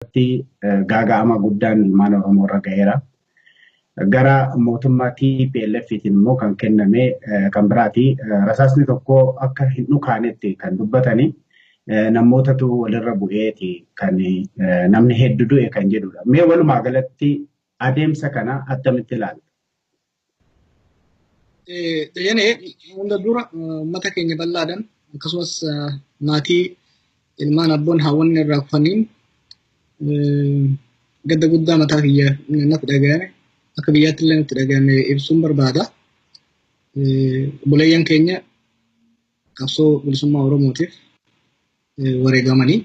Irratti gaaga'ama guddaan ilmaan Oromoo irra ga'eera. Gara mootummaa TPLFtiin immoo kan kenname kan biraati. Rasaasni tokko akka hin dhukaanetti kan dubbatani namootatu walirra bu'eeti kan namni hedduu du'e kan jedhudha. Mee walumaa galatti adeemsa kana attamitti ilaalta? Yenee hunda dura uummata keenya bal'aadhaan, akkasumas maatii ilmaan abboon haawwanni irraa kufaniin gadda guddaa mataa kiyya natti dhagahame, akka biyyaatti illee natti dhagahame ibsuun barbaada. Obboleeyyan keenya qabsoo bilisummaa Oromootiif wareegamanii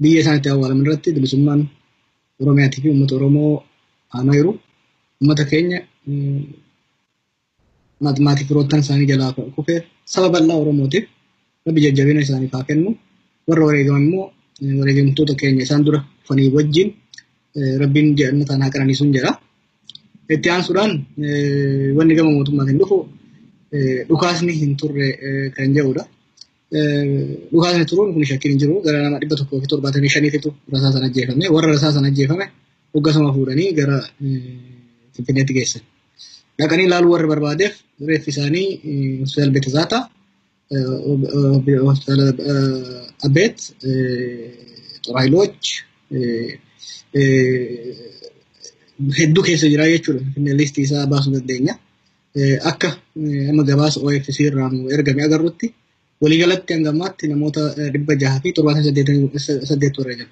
biyya isaan itti awwaalaman irratti bilisummaan Oromiyaatii fi uummata Oromoo aanaa jiru. Uummata keenya, maatii firoottan isaanii jalaa kufee, saba bal'aa Oromootiif Rabbi jajjabina isaaniif haa kennu. Warra wareegaman immoo wareegamtoota keenya isaan dura kufanii wajjin Rabbiin jannataan haa qananiisuun jedha. Itti aansuudhaan wanni gama mootummaatiin dhufu dhukaasni hin turre kan jedhudha. Dhukaasni turuun kun shakkiin hin jiru. Gara nama 175tu rasaasan ajjeefame. Warra rasaasan ajjeefame hoggasuma fuudhanii gara Finfinneetti geessan. Dhaqanii ilaaluu warra barbaadeef reeffi isaanii hospitaala Beetazaataa, hospitaala Abeet, Xoraayiloch hedduu keessa jira jechuudha. Finfinnee listii isaa baasuu dandeenya. Akka amma gabaasa OFC irraa nu ergame agarrutti, waliigalatti hanga ammaatti namoota 678 warra jiru.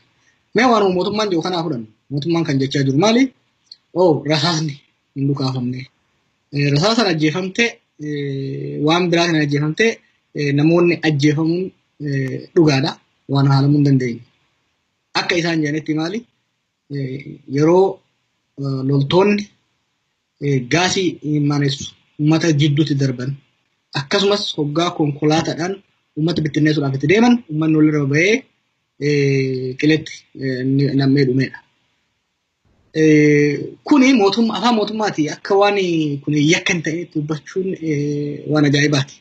Mee waan mootummaan jiru kanaa fudhannu. Mootummaan kan jechaa jiru maali? Oo, rasaasni hin dhukaafamne. Rasaasan ajjeefamte, waan biraatiin ajjeefamte, namoonni ajjeefamuun dhugaadha. Waan haalamuu hin dandeenye. Akka isaan jedhanitti maali? Yeroo loltoonni gaasii imimaanessu uummata jidduutti darban, akkasumas hoggaa konkolaataadhaan uummata bittinneessuudhaaf itti deeman, uummanni walirra bahee qiletti nam'ee dhumedha. Kuni mootummaa, afaan mootummaati akka waan kun yakka hin ta'initti dubbachuun waan ajaa'ibaati.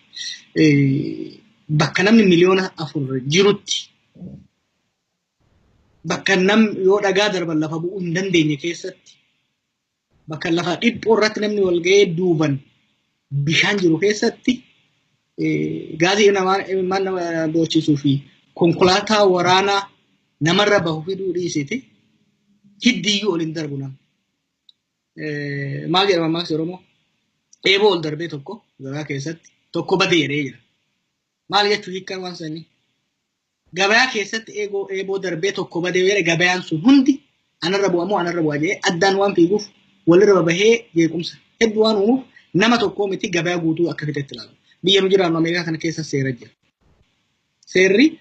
Bakka namni 4 miliyoona jirutti, bakka nam yoo dhagaa darban lafa bu'uu hin dandeenye keessatti, bakka lafa dhiphoo irratti namni wal ga'ee duuban bishaan jiru keessatti, gaazii namaa nama boochisuu fi konkolaataa waraanaa namarra bahu fiduu dhiisiti hiddiyyuu ol hin darbu namni. Maal jedhama maas Oromoo? Eeboo ol darbee tokko gabaa keessatti tokko bade jedhee jira. Maal jechuu hiikkaan waan sanii? Gabaa keessatti eeboo darbee tokko badee jedhe, gabayaan sun hundi anarra bu'a moo anarra bu'a jedhee addaan waan fiiguuf, walirra babahee jeequmsa hedduu waan uumuuf, nama tokkoo miti gabaa guutuu akka fixetti ilaalama. Biyya nu jiraannu Ameerikaa kana keessa seera jira. Seerri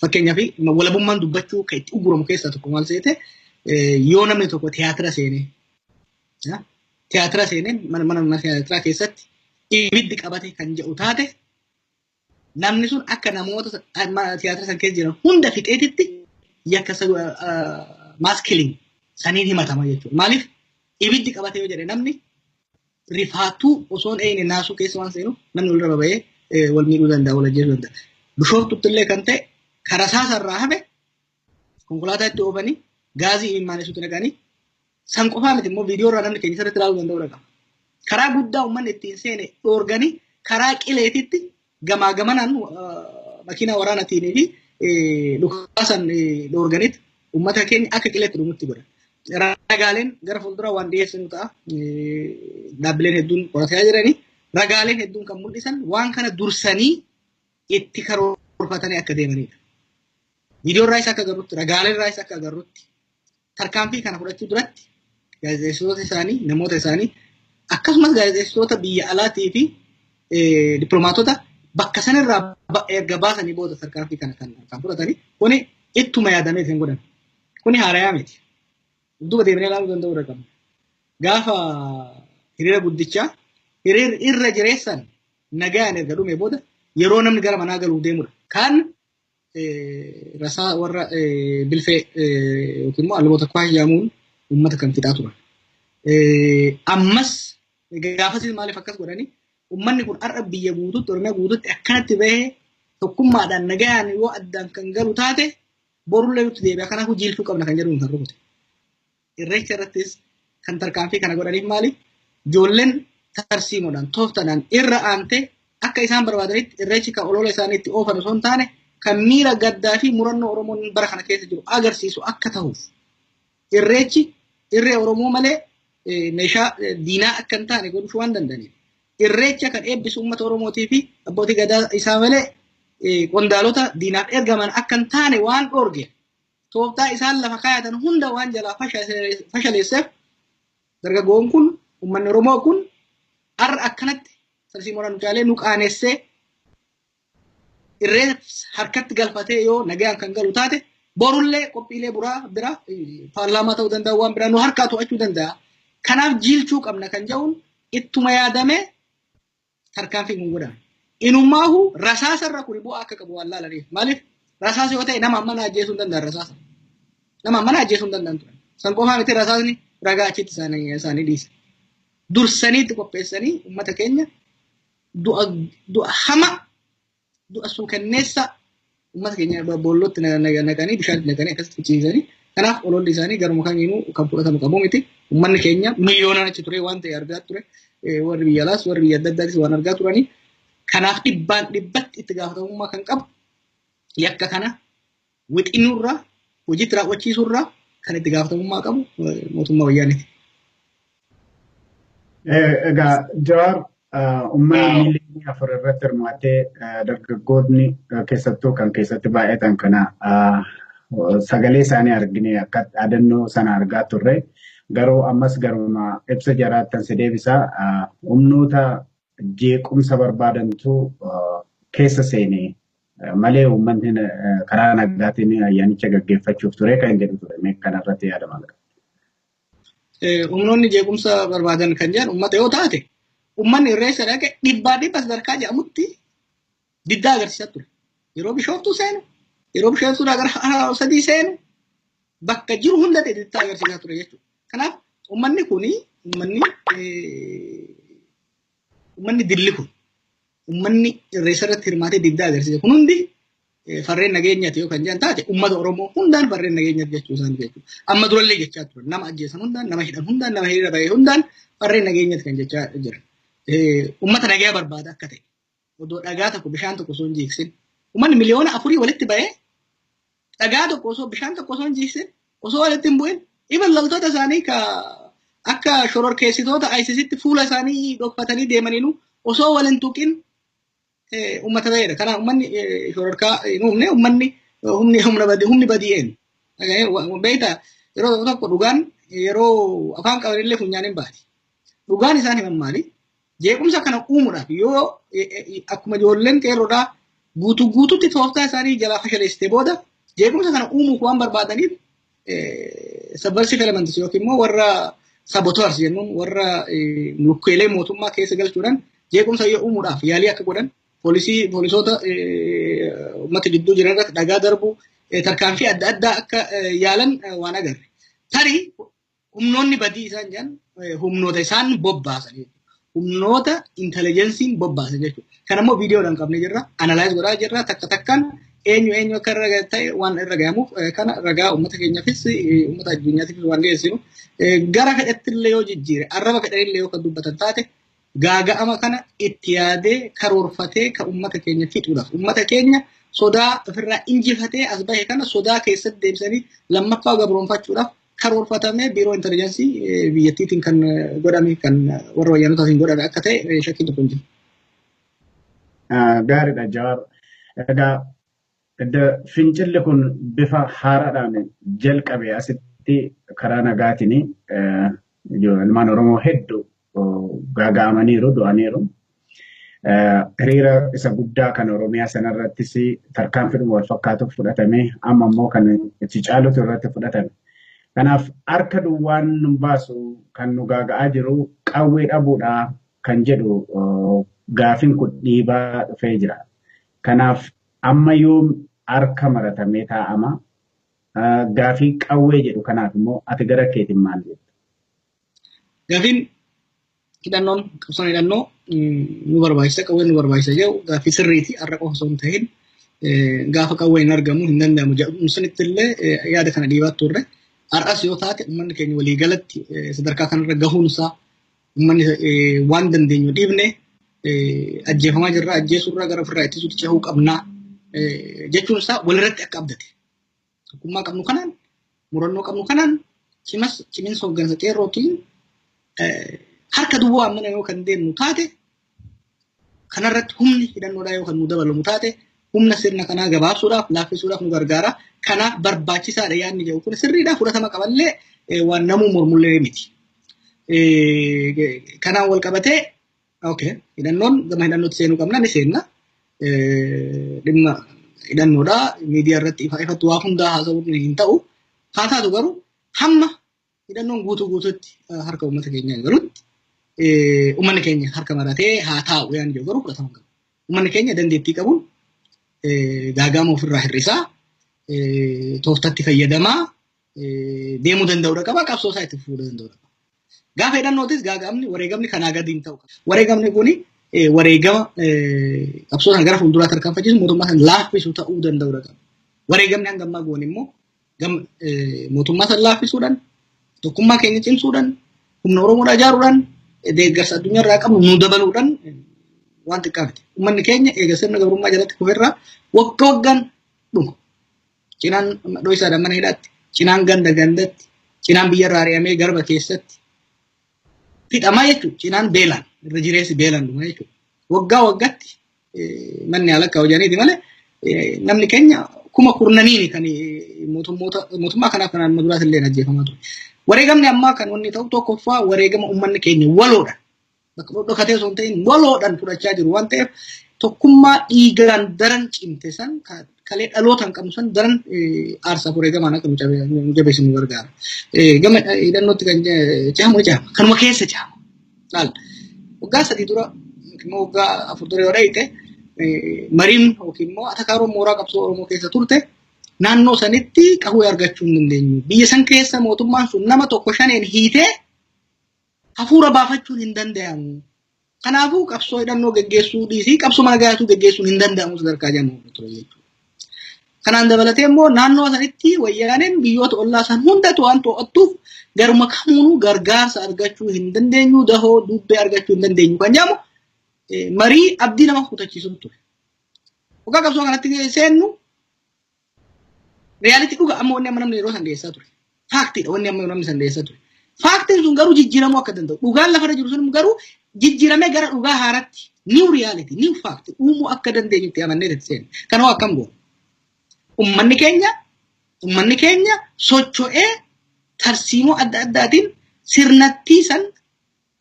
fakkeenyaaf walabummaan dubbachuu kan itti uguramu keessaa tokko maal seete? Yoo namni tokko tiyaatira seenee mana tiyaatiraa keessatti ibiddi qabate kan jedhu taate, namni sun akka namoota tiyaatira san keessa jiran hunda fixeetitti yakka mass killing saniin himatama jechuudha. Maaliif? Ibiddi qabate yoo jedhe, namni rifaatuu osoo hin eeyine naasuu keessa waan seenu, namni walirra baba'ee wal miidhuu danda'a, wal ajjeesuu danda'a. Bishooftutti illee kan ta'e karaa saasarraa hafe konkolaataa itti oofanii gaazii imimaanessuutti naqanii, san qofaa miti immoo viidiyoo irraa namni keenya sirriitti ilaaluu danda'uu qaba. Karaa guddaa uummanni ittiin seene dhoorganii karaa qileetitti gamaa gamanaan makiinaa waraanaatiin fi dhukaasan dhoorganitti uummata keenya akka qileetti dhumutti godhan. Ragaaleen gara fuulduraa waan dhiyeessinu ta'a. Dhaabbileen hedduun qorataa jiranii. Ragaaleen hedduun kan mul'isan waan kana dursanii itti karoorfatanii akka deemanidha. Viidiyoo irraa isa akka agarrutti, ragaaleen irraa isa akka agarrutti, tarkaanfii kana fudhachuu duratti gaazexeessitoota isaanii, namoota isaanii, akkasumas gaazexeessitoota biyya alaatii fi dippiloomaatota bakka sanarraa erga baasanii booda tarkaanfii kana kan fudhatanii, kuni ittuma yaadamee hin godhan. Kuni haarayaa miti. Duuba deemnee ilaaluu danda'uu qabna. Gaafa hiriira guddichaa, hiriirri irra jireessan nagaan erga dhume booda, yeroo namni gara manaa galuuf deemudha. Kan rasaa warra bilfee yookiin immoo alboota kwaash jedhamuun uummata kan fixaa turan. Ammas gaafas maaliif akkas godhanii? Uummanni kun har'a biyya guutuutti, Oromiyaa guutuutti akkanatti bahee Tokkummaadhaan nagayaan yoo addaan kan galu taate borullee nutti deebi'a. Kanaafuu jiilchuu qabna kan jedhuun kan rukute. Irreecha irrattis kan tarkaanfii kana godhaniif maali? Ijoolleen tarsiimoodhaan tooftaadhaan irra aantee akka isaan barbaadanitti irreechi kan olola isaanii itti oofan osoo hin taane kan miira gaddaa fi murannoo Oromoon bara kana keessa jiru agarsiisu akka ta'uuf irreechi irree Oromoo malee meeshaa diinaa akka hin taane godhuu waan danda'aniif. Irreecha kan eebbisu uummata Oromootii fi abbootii gadaa isaa malee qondaalota diinaaf ergaman akka hin taane waan dhoorge tooftaa isaan lafa kaayatan hunda waan jalaa fashaleesseef dargaggoon kun uummanni Oromoo kun har'a akkanatti tarsiimoodhaan nu caalee nu qaanessee irree harkatti galfatee yoo nagaan kan galu taate borullee qophiilee biraa paarlaamaa ta'uu danda'a waan biraa nu harkaa to'achuu danda'a. Kanaaf jiilchuu qabna kan jedhuun ittuma yaadamee tarkaanfii kun godhame. Inummaahu rasaasa irra kuni bu'aa akka qabu waan laalaniif. Maaliif rasaasa yoo ta'e nama ammana ajjeesuu hin danda'an rasaasa. Nama ammana ajjeesuu hin danda'an turan. San qofaa miti rasaasni ragaa achitti isaanii dhiisa. Dursanii itti qopheessanii uummata keenya du'a hama du'a suukanneessa uummata keenya boollootti naqanii bishaan naqanii akkasitti fichiisanii kanaaf ololli isaanii garuma kamiinuu kan fudhatamu qabu miti. Uummanni keenya miliyoonaan achi ture waan ta'e argaa ture. Warri biyya alaas warri biyya adda addaatis waan argaa turanii. Kanaaf dhibbaan dhibbatti itti gaafatamummaa kan qabu yakka kana wixinurraa hojiitti raawwachiisurraa kan itti gaafatamummaa qabu mootummaa wayyaaniiti. Egaa Jawaar uummanni miiliyoonii 4 irratti hirmaatee dargaggoonni keessattuu kan keessatti baay'atan kana sagalee isaanii argine akka dhaadannoo sana argaa turre garuu ammas garuma ibsa jaraattan si deebisaa humnoota jeequmsa barbaadantu keessa seenee malee uummanni karaa nagaatiin ayyaanicha gaggeeffachuuf ture kan jedhu ture mee kanarratti yaada maal qabda? Humnoonni jeequmsa barbaadan kan jedhan uummata yoo taate uummanni irreessa dhaqe dhibbaa dhibba sadarkaa jedhamutti diddaa agarsiisaa ture. Yeroo Bishooftuu seenu, yeroo Bishooftuu gara sadii seenu bakka jiru hunda ta'e diddaa agarsiisaa ture jechuudha. Kanaaf uummanni kuni uummanni dilli kun uummanni irreessa irratti hirmaatee diddaa agarsiise kun hundi farreen nageenyaati yoo kan jedhan taate uummata Oromoo hundaan farreen nageenyaati jechuu isaanii jechuudha. Amma durallee jechaa turan nama ajjeesan hundaan nama hidhan hundaan nama hiriira bahee hundaan farreen nageenyaati kan jechaa jiran. Uummata nagaa barbaada akka ta'e odoo dhagaa tokko bishaan tokko osoo hin jiiksin uummanni miliyoona 4 walitti bahee dhagaa tokko osoo bishaan tokko osoo hin jiiksin osoo walitti hin bu'in even loltoota isaanii ka akka shororkeessitoota ISISitti fuula isaanii dhokfatanii deemaniinu osoo wal hin tuqin uummata ta'edha. Kanaaf uummanni shororkaa hin uumne uummanni humni humna badii humni badii eenyu. Beektaa yeroo tokko tokko dhugaan yeroo afaan qabanillee funyaan hin baati. Dhugaan isaan himan maali? Jeequmsa kana uumuudhaaf yoo akkuma ijoolleen qeerroodhaa guutuu guutuutti tooftaa isaanii jalaa fashaleessite booda jeequmsa kana uumuuf waan barbaadaniif subversive elements yookiin immoo warra saboteurs jennuun warra lukkeelee mootummaa keessa galchuudhaan jeequmsa yoo uumuudhaaf yaalii akka godhan poolisii poolisoota uummata gidduu jiran irratti dhagaa darbu tarkaanfii adda addaa akka yaalan waan agarre. Tarii humnoonni badii isaan jedhan humnoota isaan bobbaasan jechuudha. Humnoota intelligenceiin bobbaasan jechuudha. Kan ammoo viidiyoodhaan qabnee jirra, analyze godhaa jirra, takka takkaan eenyu eenyu akka irra ta'e waan irra gahamuuf kana ragaa uummata keenyaafis uummata addunyaatiifis waan geessinu gara fedhetti illee yoo jijjiire arraba fedhanillee yoo kan dubbatan taate gaaga'ama kana itti yaadee karoorfatee kan uummata keenya fixuudhaaf uummata keenya sodaa ofirraa injifatee as bahe kana sodaa keessatti deebisanii lammaffaa gabroonfachuudhaaf karoorfatamee biiroo intelligence biyyattiitiin kan godhame kan warra wayyaanotaatiin godhame akka ta'e shakkiin tokko hin jiru. Gaariidha Jawaar. Egaa fincilli kun bifa haaraadhaan jalqabe asitti karaa nagaatiin ilmaan Oromoo hedduu gaaga'amaniiru du'aniiru. Hiriira isa guddaa kan Oromiyaa sanarrattis tarkaanfiidhuma wal fakkaatuuf fudhatame amma immoo kan itti caalutu irratti fudhatame. Kanaaf harka duwwaan nu baasu kan nu gaaga'aa jiru qawwee dhabuudha kan jedhu gaafiin kun dhiibaa dhufee jira. Kanaaf amma yoom harka maratamee taa'ama? Gaafii qawwee jedhu kanaaf immoo ati gara keetiin maal jettu? Gaafiin hidhannoon qabsoon hidhannoo nu barbaachisa qawween nu barbaachisa jedhu gaafii sirriiti har'a qofa osoo hin ta'in Gaafa qawwee hin argamu hin danda'amu jedhamu sanitti illee yaada kana dhiibaa turre. Har'as yoo taate uummanni keenya waliigalatti sadarkaa kanarra gahuunsaa, uummanni waan dandeenyu dhiibne ajjeefamaa jirra, ajjeesurraa gara ofirraa ittisuutti cehuu qabnaa jechuun isaa walirratti akka abdate. Tokkummaa qabnu kanaan, murannoo qabnu kanaan, cimas ciminsa hooggansa qeerrootiin harka duwwaa ammana yoo kan deemnu taate, kanarratti humni hidhannoodhaa yoo kan nu dabalamu taate, humna sirna kanaa gabaabsuudhaaf, laaffisuudhaaf nu gargaara. Kanaaf barbaachisaadha yaadni jedhu kun sirriidhaa, fudhatama qaballee, waan namuu mormullee miti. Kanaan wal qabatee, okay, hidhannoon gama hidhannootti seenuu qabna, ni seenna. Dhimma hidhannoodhaa miidiyaa irratti ifa ifatti waa hundaa haasa'uun hin ta'u. Haa taatu garuu hamma hidhannoon guutuu guutuutti harka uummata keenyaa galutti uummanni keenya harka maratee haa taa'u yaadni jedhu garuu fudhatama qaba. Uummanni keenya dandeettii qabuun gaagaama ofirraa hir'isaa, tooftatti fayyadamaa deemuu danda'uudha qaba, qabsoo isaa itti fufuu danda'uudha qaba. Gaafa hidhannootis gaagaamni wareegamni kanaa gadi hin ta'u. Wareegamni kuni wareegama qabsoo sana gara fuulduraatti tarkaanfachiisu, mootummaa sana laaffisu ta'uu danda'uudha qaba. Wareegamni hanga ammaa goone immoo mootummaa sana laaffisuudhaan, tokkummaa keenya cimsuudhaan, humna Oromoodhaa ijaaruudhaan, deeggarsa addunyaarraa qabnu nu dabaluudhaan waan xiqqaa miti. Uummanni keenya eega sirna gabrummaa jalatti kufeerraa wagga waggaan dhuma. Cinaan dho'isaadhaan mana hidhaatti, cinaan ganda gandatti, cinaan biyyarraa ari'amee garba keessatti fixamaa jechuudha. Cinaan beelaan, irra jireessi beelaan dhuma jechuudha. Waggaa waggaatti manni alakkaa hojjaniiti malee namni keenya kuma kurnaniini kan mootummoota mootummaa kanaaf kan amma duraas illee ajjeefamaa ture. Wareegamni ammaa kan wanni ta'u, tokkoffaa wareegama uummanni keenya waloodha. Bakka dhokatee osoo hin ta'in waloodhaan fudhachaa jiru waan ta'eef, tokkummaa dhiigaan daran cimte san, kalee dhalootaan qabnu san daran aarsaaf wareegamaan akka nu jabeessu nu gargaara. Gama hidhannootti kan cehamu ni cehama. Kanuma keessa cehama. Laal. Waggaa 3 dura yookiin immoo waggaa 4 dura yoo dhayite, mariin yookiin immoo atakaaroon mooraa qabsoo Oromoo keessa turte, naannoo sanitti qawwee argachuu hin dandeenyu. Biyya san keessa mootummaan sun nama tokko shaneen hiitee hafuura baafachuun hin danda'amu. Kanaafuu qabsoo hidhannoo geggeessuu dhiisii qabsoo mana gaatuu geggeessuun hin danda'amu sadarkaa jedhamu ture jechuudha. Kanaan dabalatee immoo naannoo sanitti wayyaaneen biyyoota ollaa san hundatu waan to'attuuf garuma kamuunuu gargaarsa argachuu hin dandeenyu, dahoo dubbee argachuu hin dandeenyu kan jedhamu marii abdii nama kutachiisu ture. Waggaa qabsoo kanatti seennu reality dhuga amma wanni amma namni yeroo san dhiyeessaa ture. Factiidha wanni amma namni san dhiyeessaa ture. Factiin sun garuu jijjiiramuu akka danda'u. Dhugaan lafarra jiru sun garuu jijjiiramee gara dhugaa haaratti, new reality, new fact uumuu akka dandeenyutti amannee itti seenne. Kanoo akkam goona? Uummanni keenya socho'ee tarsiimoo adda addaatiin sirnattii san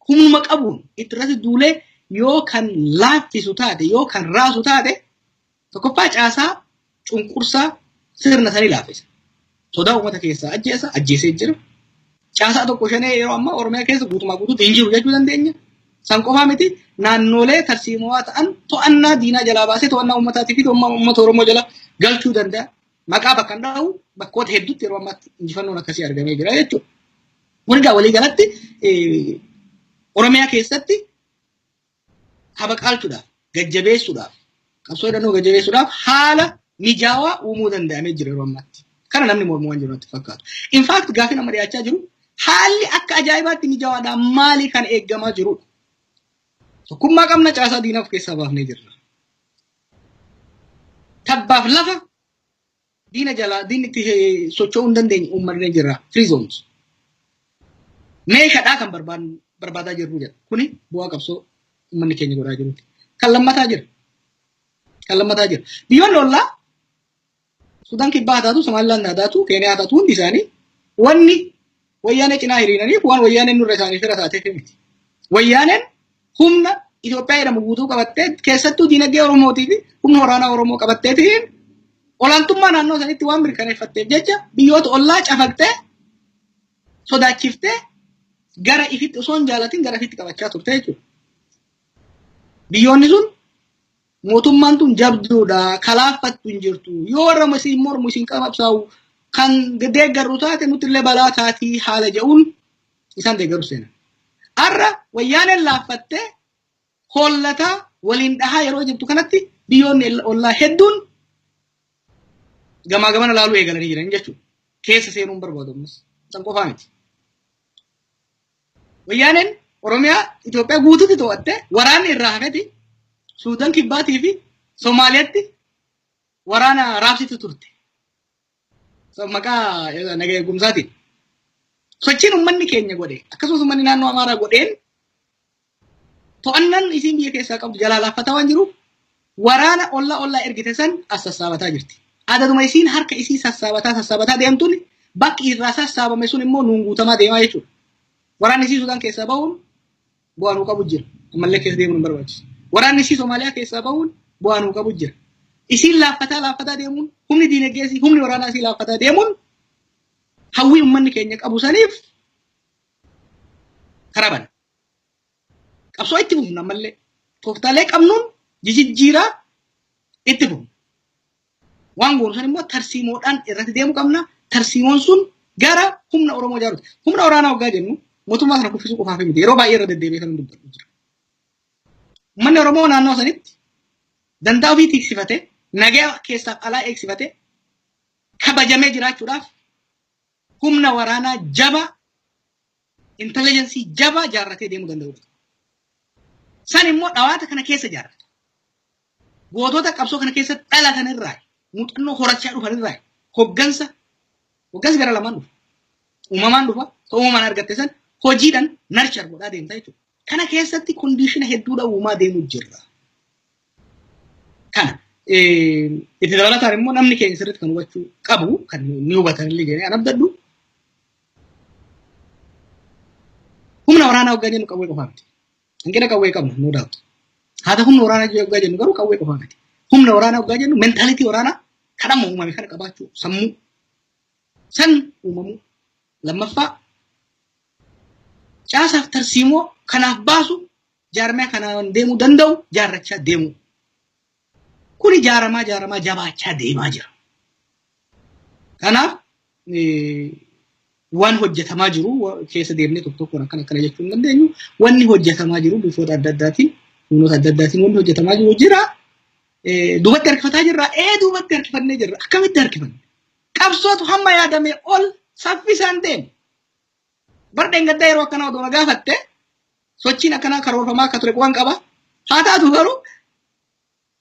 humnuma qabuun itti irratti duulee yoo kan laaffisu taate, yoo kan raasu taate, tokkoffaa caasaa cunqursaa sirna sanii laaffisa. Sodaa uummata keessaa ajjeesa, ajjeesee jira. Caasaa tokko shanee yeroo ammaa Oromiyaa keessa guutumaa guutuutti hin jiru jechuu dandeenya. San qofaa miti, naannolee tarsiimawaa ta'an to'annaa diinaa jalaa baasee to'annaa uummataatii fi uummata Oromoo jala galchuu danda'a. Maqaa bakka hin dha'u, bakkoota hedduutti yeroo ammaatti injifannoon akkasii argamee jira jechuudha. Kun egaa walii galatti Oromiyaa keessatti habaqaalchuudhaaf, gajjabeessuudhaaf, qabsoo hidhannoo gajjabeessuudhaaf haala mijaawaa uumuu danda'amee jira yeroo ammaatti. Kana namni mormuu waan jiru natti fakkaatu. In fact, gaafii nama dhiyaachaa jiru, haalli akka ajaa'ibaatti mijaawaadha, maali kan eeggamaa jirudha? Tokkummaa qabna, caasaa diinaa of keessaa baafnee jirra. Tabbaaf lafa diina jalaa diinni itti socho'uu hin dandeenye uummatnee jirra. Free zones. Meeshaadhaa kan barbaadaa jirru jedha. Kuni bu'aa qabsoo uummanni keenya godhaa jiruuti. Kan lammataa jira. Kan lammataa jira. Biyyoonni ollaa Sudaan Kibbaa haa taatu, Somaliland haa taatu, Keeniyaa haa taatu, hundi isaanii wanni wayyaanee cinaa hiriiraniif waan wayyaaneen nurra isaanii fira taateef miti. Wayyaaneen humna Itoophiyaa jedhamu guutuu qabattee, keessattuu diinagdee Oromootii fi humna waraanaa Oromoo qabatteetiin olaantummaa naannoo sanitti waan mirkaneeffatteef jecha biyyoota ollaa cafaqxee, sodaachiftee, gara ifitti osoo hin jaalatin gara ifitti qabachaa turte jechuudha. Biyyoonni sun mootummaan tun jabduudha, kalaaffattu hin jirtu. Yoo warra isin mormu isin qabsaa'u kan deeggarru taate nuti illee balaa taatii haala jedhuun isaan deeggaru seenan. Har'a wayyaaneen laaffattee hollataa waliin dhahaa yeroo jirtu kanatti biyyoonni ollaa hedduun Gamaa gamana laaluu eegalanii jiran jechuudha. Keessa seenuun barbaadu ammas. San qofaa miti. Wayyaaneen Oromiyaa Itoophiyaa guutuutti to'atte, waraanni irraa hafeti Suudaan Kibbaatii fi Somaaliyaatti waraana raabsitu turte. Maqaa nagaa eegumsaatiin. Sochiin uummanni keenya godhe, akkasumas uummanni naannoo Amaaraa godheen, to'annaan isiin biyya keessaa qabdu jalaa laaffataa waan jiruuf, waraana ollaa ollaa ergite san as sassaabataa jirti. Adaduma isiin harka isii sassaabataa sassaabataa deemtuun, bakki irraa sassaabame sun immoo nuun guutamaa deemaa jechuudha. Waraanni isii Sudaan keessaa bahuun bu'aa nuu qabu jira. Ammallee keessa deemuun hin barbaachisu. Waraanni isii Somaaliyaa keessaa bahuun bu'aa nuu qabu jira. Isiin laaffataa laaffataa deemuun, humni diinagdee isii, humni waraanaa isii laaffataa deemuun, hawwii uummanni keenya qabu saniif karaa bana. Qabsoo itti fufna ammallee. Tooftaalee qabnuun jijjiiraa itti fufna. Waan goonu san immoo tarsiimoodhaan irratti deemuu qabna. Tarsiimoon sun gara humna Oromoo ijaaruuti. Humna waraanaa waggaa jennu mootummaa sana kuffisuu qofaaf miti. Yeroo baay'ee irra deddeebi'ee kan dubbadhu jira. Uummanni Oromoo naannoo sanitti dantaa ofii tiksifatee, nagaa keessaaf alaa eegsifatee, kabajamee jiraachuudhaaf humna waraanaa jabaa, intelligence jabaa jaarratee deemuu danda'udha. San immoo dhawaata kana keessa jaarrata. Gootota qabsoo kana keessa dhalatan irraa, muuxannoo horachaa dhufan irraa, hoggansi gara lamaan dhufa. Uumamaan dhufa, ta'uu uumamaan argatte san hojiidhaan nurture godhaa deemta jechuudha. Kana keessatti condition hedduudha uumaa deemuu jirra. Kana itti dabalataan immoo namni keenya sirriitti kan hubachuu qabu, kan ni hubatan illee jedhee an abdadhu, humna waraanaa hoggaa jennu qawwee qofaa miti. Hanqina qawwee qabna, no doubt. Haa ta'u, humna waraanaa hoggaa jennu garuu qawwee qofaa miti. Humna waraanaa hoggaa jennu mentality waraanaa kan amma uumame kana qabaachuu, sammuu san uumamuu, lammaffaa caasaaf tarsiimoo kanaaf baasu, jaarmaya kanaan deemuu danda'u jaarrachaa deemuu. Kuni jaaramaa jaaramaa jabaachaa deemaa jira. Kanaaf waan hojjetamaa jiru keessa deemnee tokko tokkoon akkana akkana jechuu hin dandeenyu. Wanni hojjetamaa jiru bifoota adda addaatiin, humnoota adda addaatiin wanni hojjetamaa jiru jira. Duubatti harkifataa jirra. Ee, duubatti harkifannee jirra. Akkamitti harkifanne? Qabsootu hamma yaadamee ol saffisaan deeme. Bar dheengaddaa yeroo akkanaa odoo na gaafatte, sochiin akkanaa karoorfamaa akka ture quban qaba. Haa taatu garuu,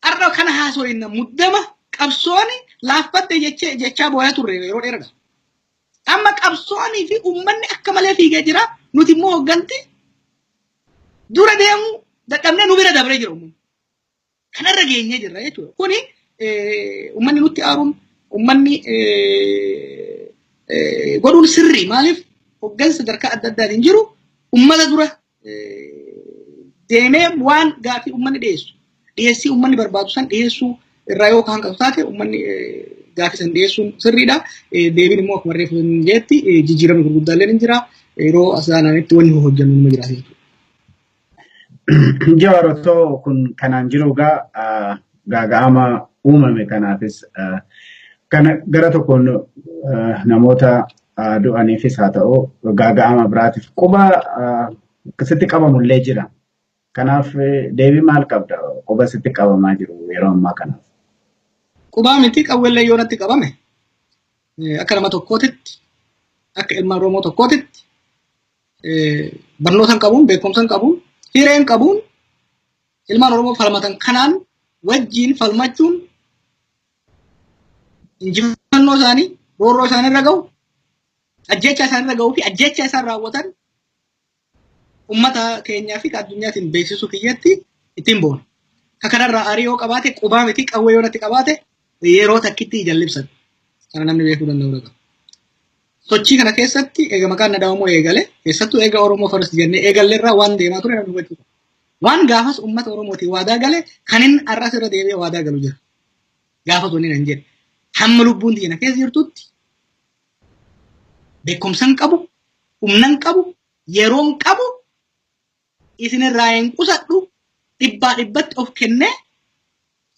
har'a kana haasofna muddama qabsooni laaffatte jechee jechaa booyaa turre yeroo dheeraadha. Amma qabsoonii fi uummanni akka malee fiigee jira. Nuti immoo hogganti dura deemu dadhabnee nu bira dabree jira uummanni. Kanarra geenyee jirra jechuudha. Kuni uummanni nutti aaruun, uummanni godhuun sirrii. Maaliif? Hoggansa sadarkaa adda addaatiin jiru uummata dura deemee waan gaafii uummanni dhiyeessu, dhiyeessii uummanni barbaadu san dhiyeessuu irraa yoo kan qabu taate, uummanni gaafii san dhiyeessuun sirriidha. Deebiin immoo akkuma reefu jeetti jijjiiramni gurguddaallee ni jira. Yeroo as aananitti wanni hojjennu nima jiraata jechuudha. Jawaar, otoo kun kanaan jiru egaa gaaga'ama uumame kanaafis kana gara tokkoon namoota du'aniifis haa ta'u, gaaga'ama biraatiif quba sitti qabamullee jira. Kanaaf deebii maal qabda quba sitti qabamaa jiru yeroo ammaa kanaaf? Qubaa miti, qawweellee yoo natti qabame, akka nama tokkootitti, akka ilma Oromoo tokkootitti, barnoota hin qabuun, beekumsa hin qabuun, hiree hin qabuun, ilmaan Oromoo falmatan kanaan wajjiin falmachuun injifannoo isaanii, roorroo isaanii irra gahu, ajjeechaa isaan irra gahuu fi ajjeechaa isaan raawwatan ummata keenyaa fi addunyaatiin beeksisuu kiyyatti ittiin boona. Ka kanarraa aarii yoo qabaate, qubaa miti qawwee yoo natti qabaate, yeroo takkitti ija libsan. Kana namni beekuu danda'u qaba. Sochii kana keessatti eega maqaan na dhawamoo eegale, keessattuu eega Oromoo First jennee eegalle irraa waan deemaa ture namni hubachuu qaba. Waan gaafas uummata Oromootiin waadaa gale kan inni har'as irra deebi'ee waadaa galu jira. Gaafas wanni nan jedhe, hamma lubbuun tiyya na keessa jirtutti, beekumsan qabu, humnan qabu, yeroon qabu isinirraa hin qusadhu, dhibbaa dhibbatti of kennee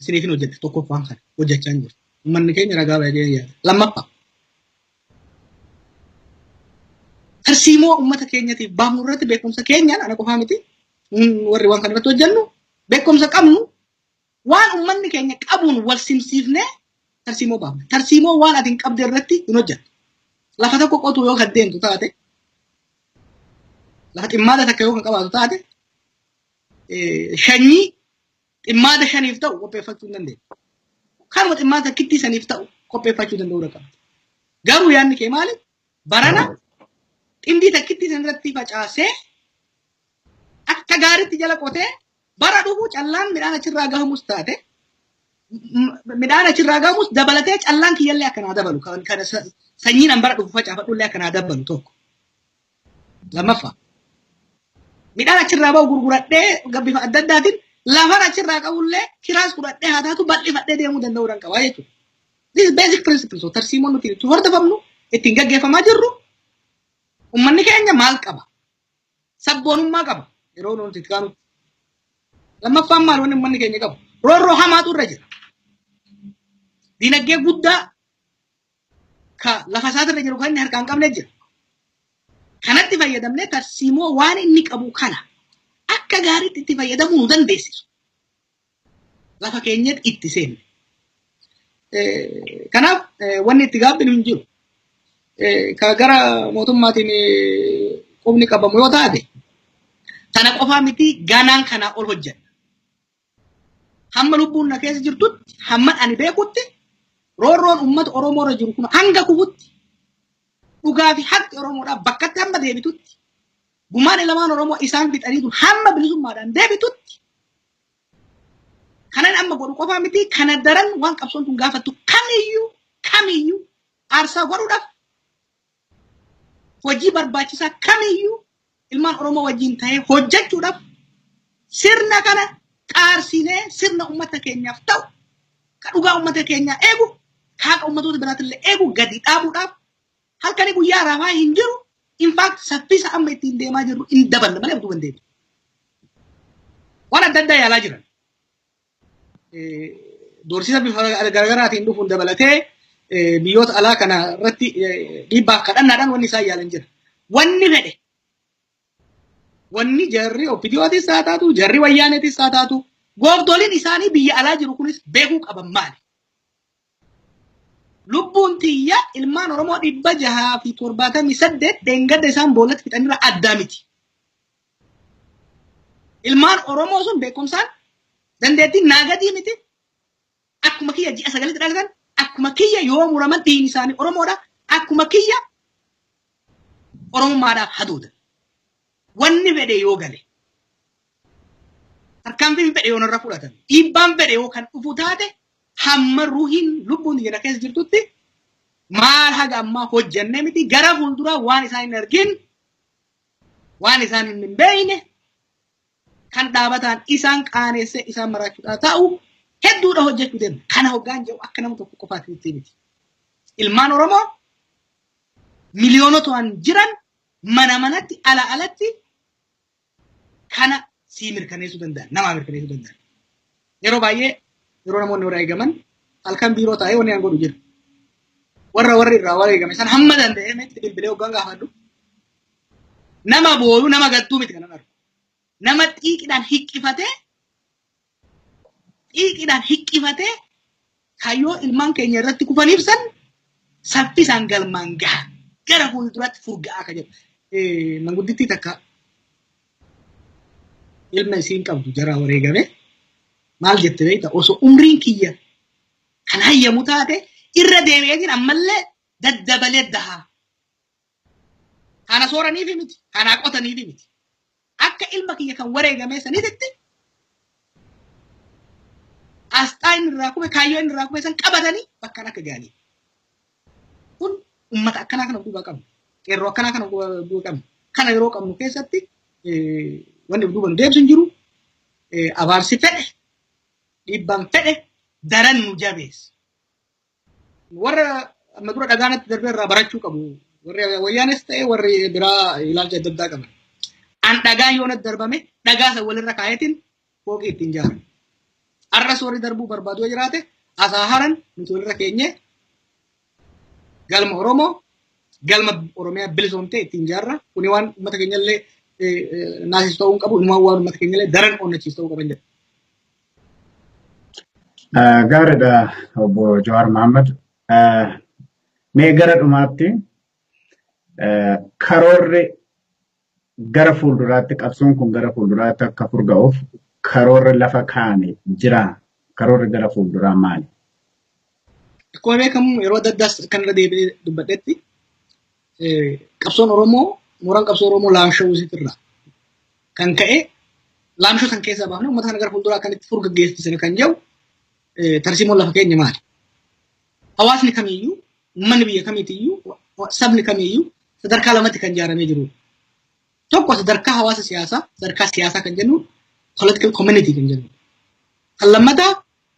isiniifin hojjedha. Tokkoffaan kana hojjechaa hin jiru. Uummanni keenya ragaa baay'ee yaada. Lammaffaa, tarsiimoo uummata keenyatiif baafnu irratti beekumsa keenyaan, ana qofaa miti, warri waan kana irratti hojjennu, beekumsa qabnu waan uummanni keenya qabuun wal simsiifnee Tarsiimoo baafna. Tarsiimoo waan ati hin qabde irratti hin hojjettu. Lafa tokko qotuu yoo kan deemtu taate, lafa ximmaada takka yoo kan qabaatu taate, shanyii ximmaada shaniif ta'u qopheeffachuu hin dandeettu. Kanuma ximmaada takkittii saniif ta'u qopheeffachuu danda'uu qabda. Garuu yaadni kee maali? Barana xindii takkittii san irratti facaasee akka gaariitti jala qotee bara dhufu callaan midhaan achirraa gahamus taate, midhaan achirraa gahamus dabalatee callaan kiyyallee akkanaa dabalu, kan sanyiin an bara dhufu facaafadhullee akkanaa dabalu tokko. Lammaffaa, midhaan achirraa bahu gurguradhee bifa adda addaatiin lafan achirraa qabullee kiraas fudhadhee haa taatu bal'ifadhee deemuu danda'uu dan qabaa jechuudha. This is basic principle. So tarsiimoon nuti itti hordofamnu, ittiin gaggeeffamaa jirru, uummanni keenya maal qaba? Sabboonummaa qaba yeroo nuti itti kaanutti. Lammaffaan maal wanni uummanni keenya qabu? Roorroo hamaatu irra jira. Dinagdee guddaa ka lafa isaatirra jiru kan inni harkaan qabne jira. Kanatti fayyadamnee tarsiimoo waan inni qabu kana akka gaariitti itti fayyadamuu nu dandeessisu lafa keenyatti itti seenne. Kanaaf wanni itti gaabbinu hin jiru. Ka gara mootummaatiin qubni qabamu yoo taate, tana qofaa miti, ganaan kanaa ol hojjenna. Hamma lubbuun na keessa jirtutti, hamma ani beekutti, roorroon uummata Oromoo irra jiru kun hanga kufutti, dhugaa fi haqi Oromoodhaaf bakkatti hamma deebitutti, gumaan ilmaan Oromoo isaan fixanii hamma bilisummaadhaan deebitutti, kanan amma godhu qofaa miti, kana daran waan qabsoon tun gaafattu kamiyyuu kamiyyuu aarsaa godhuudhaaf, hojii barbaachisaa kamiyyuu ilmaan Oromoo wajjin ta'ee hojjechuudhaaf, sirna kana qaarsinee sirna uummata keenyaaf ta'u, ka dhugaa uummata keenyaa eegu, ka haqa uummatoota biraatillee eegu gadi dhaabuudhaaf halkanii guyyaa rafaa hin jiru. In fact, saffisa amma ittiin deemaa jirru hin daballa malee utuu hin deebiin. Waan adda addaa yaalaa jiran. Doorsisa bifa garaagaraatiin dhufuun dabalatee biyyoota alaa kana irratti dhiibbaaf kadhannaadhaan wanni isaan yaalan jira. Wanni fedhe, wanni jarri OPDOtis haa taatu, jarri Wayyaaneetis haa taatu, gooftoliin isaanii biyya alaa jiru kunis beekuu qaban maali? Lubbuun tiyya ilmaan Oromoo 678 dheengadda isaan boollatti fixanirra addaa miti. Ilmaan Oromoo sun beekumsaan dandeettiin naagadii miti. Akkuma kiyya ji'a 9tti dhalatan, akkuma kiyya yoo muraman dhiigni isaanii Oromoodha. Akkuma kiyya Oromummaadhaaf haduudan. Wanni fedhe yoo gale, tarkaanfiin fedhe yoo narra fudhatan, dhiibbaan fedhe yoo kan dhufu taate, hamma ruhiin lubbuun jira keessa jirtutti maal haga ammaa hojjannee miti, gara fuulduraa waan isaan hin argin, waan isaan hin beekne, kan dhaabataan isaan qaaneessee isaan maraachuudhaa ta'u hedduudha hojjechuu deemna. Kana hoggaan jedhu akka nama tokko qofaatti miti. Ilmaan Oromoo miliyoonotaan jiran mana manatti, ala alatti kana sii mirkaneessuu danda'an, namaa mirkaneessuu danda'an. Yeroo baay'ee yeroo namoonni warra eegaman halkan biiroo taa'ee wanni an godhu jira. Warra warri irraa warra eegame san hamma danda'emetti bilbilee hoggaan gaafadhu. Nama booyu, nama gadduu miti kanan argu. Nama xiiqidhaan hiqqifatee, xiiqidhaan hiqqifatee kaayyoo ilmaan keenya irratti kufaniif san saffisaan galmaan gaha. Gara fuulduraatti furga'aa ka jedhu. Manguddittii takka ilma isiin qabdu jaraa wareegame maal jette beekta? Osoo umriin kiyya kan hayyamu taate irra deebi'eetiin ammallee daddabalee dahaa. Kana sooraniifi miti, kana qotaniifi miti. Akka ilma kiyya kan wareegame saniititti asxaa inni irraa kufe, kaayyoo inni irraa kufe san qabatanii bakkaan akka ga'anii. Kun uummata akkanaa kana duuba qabna. Qeerroo akkanaa kana duuba qabna. Kana yeroo qabnu keessatti wanni duuba nu deebisu hin jiru. Abaarsi fedhe, dhiibbaan fedhe daran nu jabeessa. Warra amma dura dhagaanatti darbee irraa barachuu qabu. Warri Wayyaanes ta'e warri biraa ilaalcha adda addaa qaban. An dhagaan yoo natti darbame dhagaa san walirra kaayetiin fooqii ittiin ijaara. Arras warri darbuu barbaadu yoo jiraate asaa haran, nuti walirra keenyee galma Oromoo, galma Oromiyaa bilisoomtee ittiin ijaarra. Kuni waan uummata keenyallee naasisu ta'uu hin qabu. Inumaan waan uummata keenyallee daran onnachiisu ta'uu qaban jedha. Gaariidha, obbo Jawaar Mohaammed. Mee gara dhumaatti, karoorri gara fuulduraatti, qabsoon kun gara fuulduraatti akka furga'uuf karoorri lafa kaa'ame jira. Karoorri gara fuulduraa maali? Akkuma beekamu, yeroo adda addaas kan irra deebi'ee dubbadhetti, qabsoon Oromoo, mooraan qabsoo Oromoo laamsha'uu isiitirraa kan ka'e, laamshoo san keessaa baafnee uummata kana gara fuulduraa kan itti furgaggeessisan kan jedhu tarsiimoon lafa keenya maali? Hawaasni kamiyyuu, uummanni biyya kamiitiyyuu, sabni kamiyyuu sadarkaa lamatti kan ijaaramee jirudha. Tokko sadarkaa hawaasa siyaasaa, sadarkaa siyaasaa kan jennu, political community kan jennu. Kan lammataa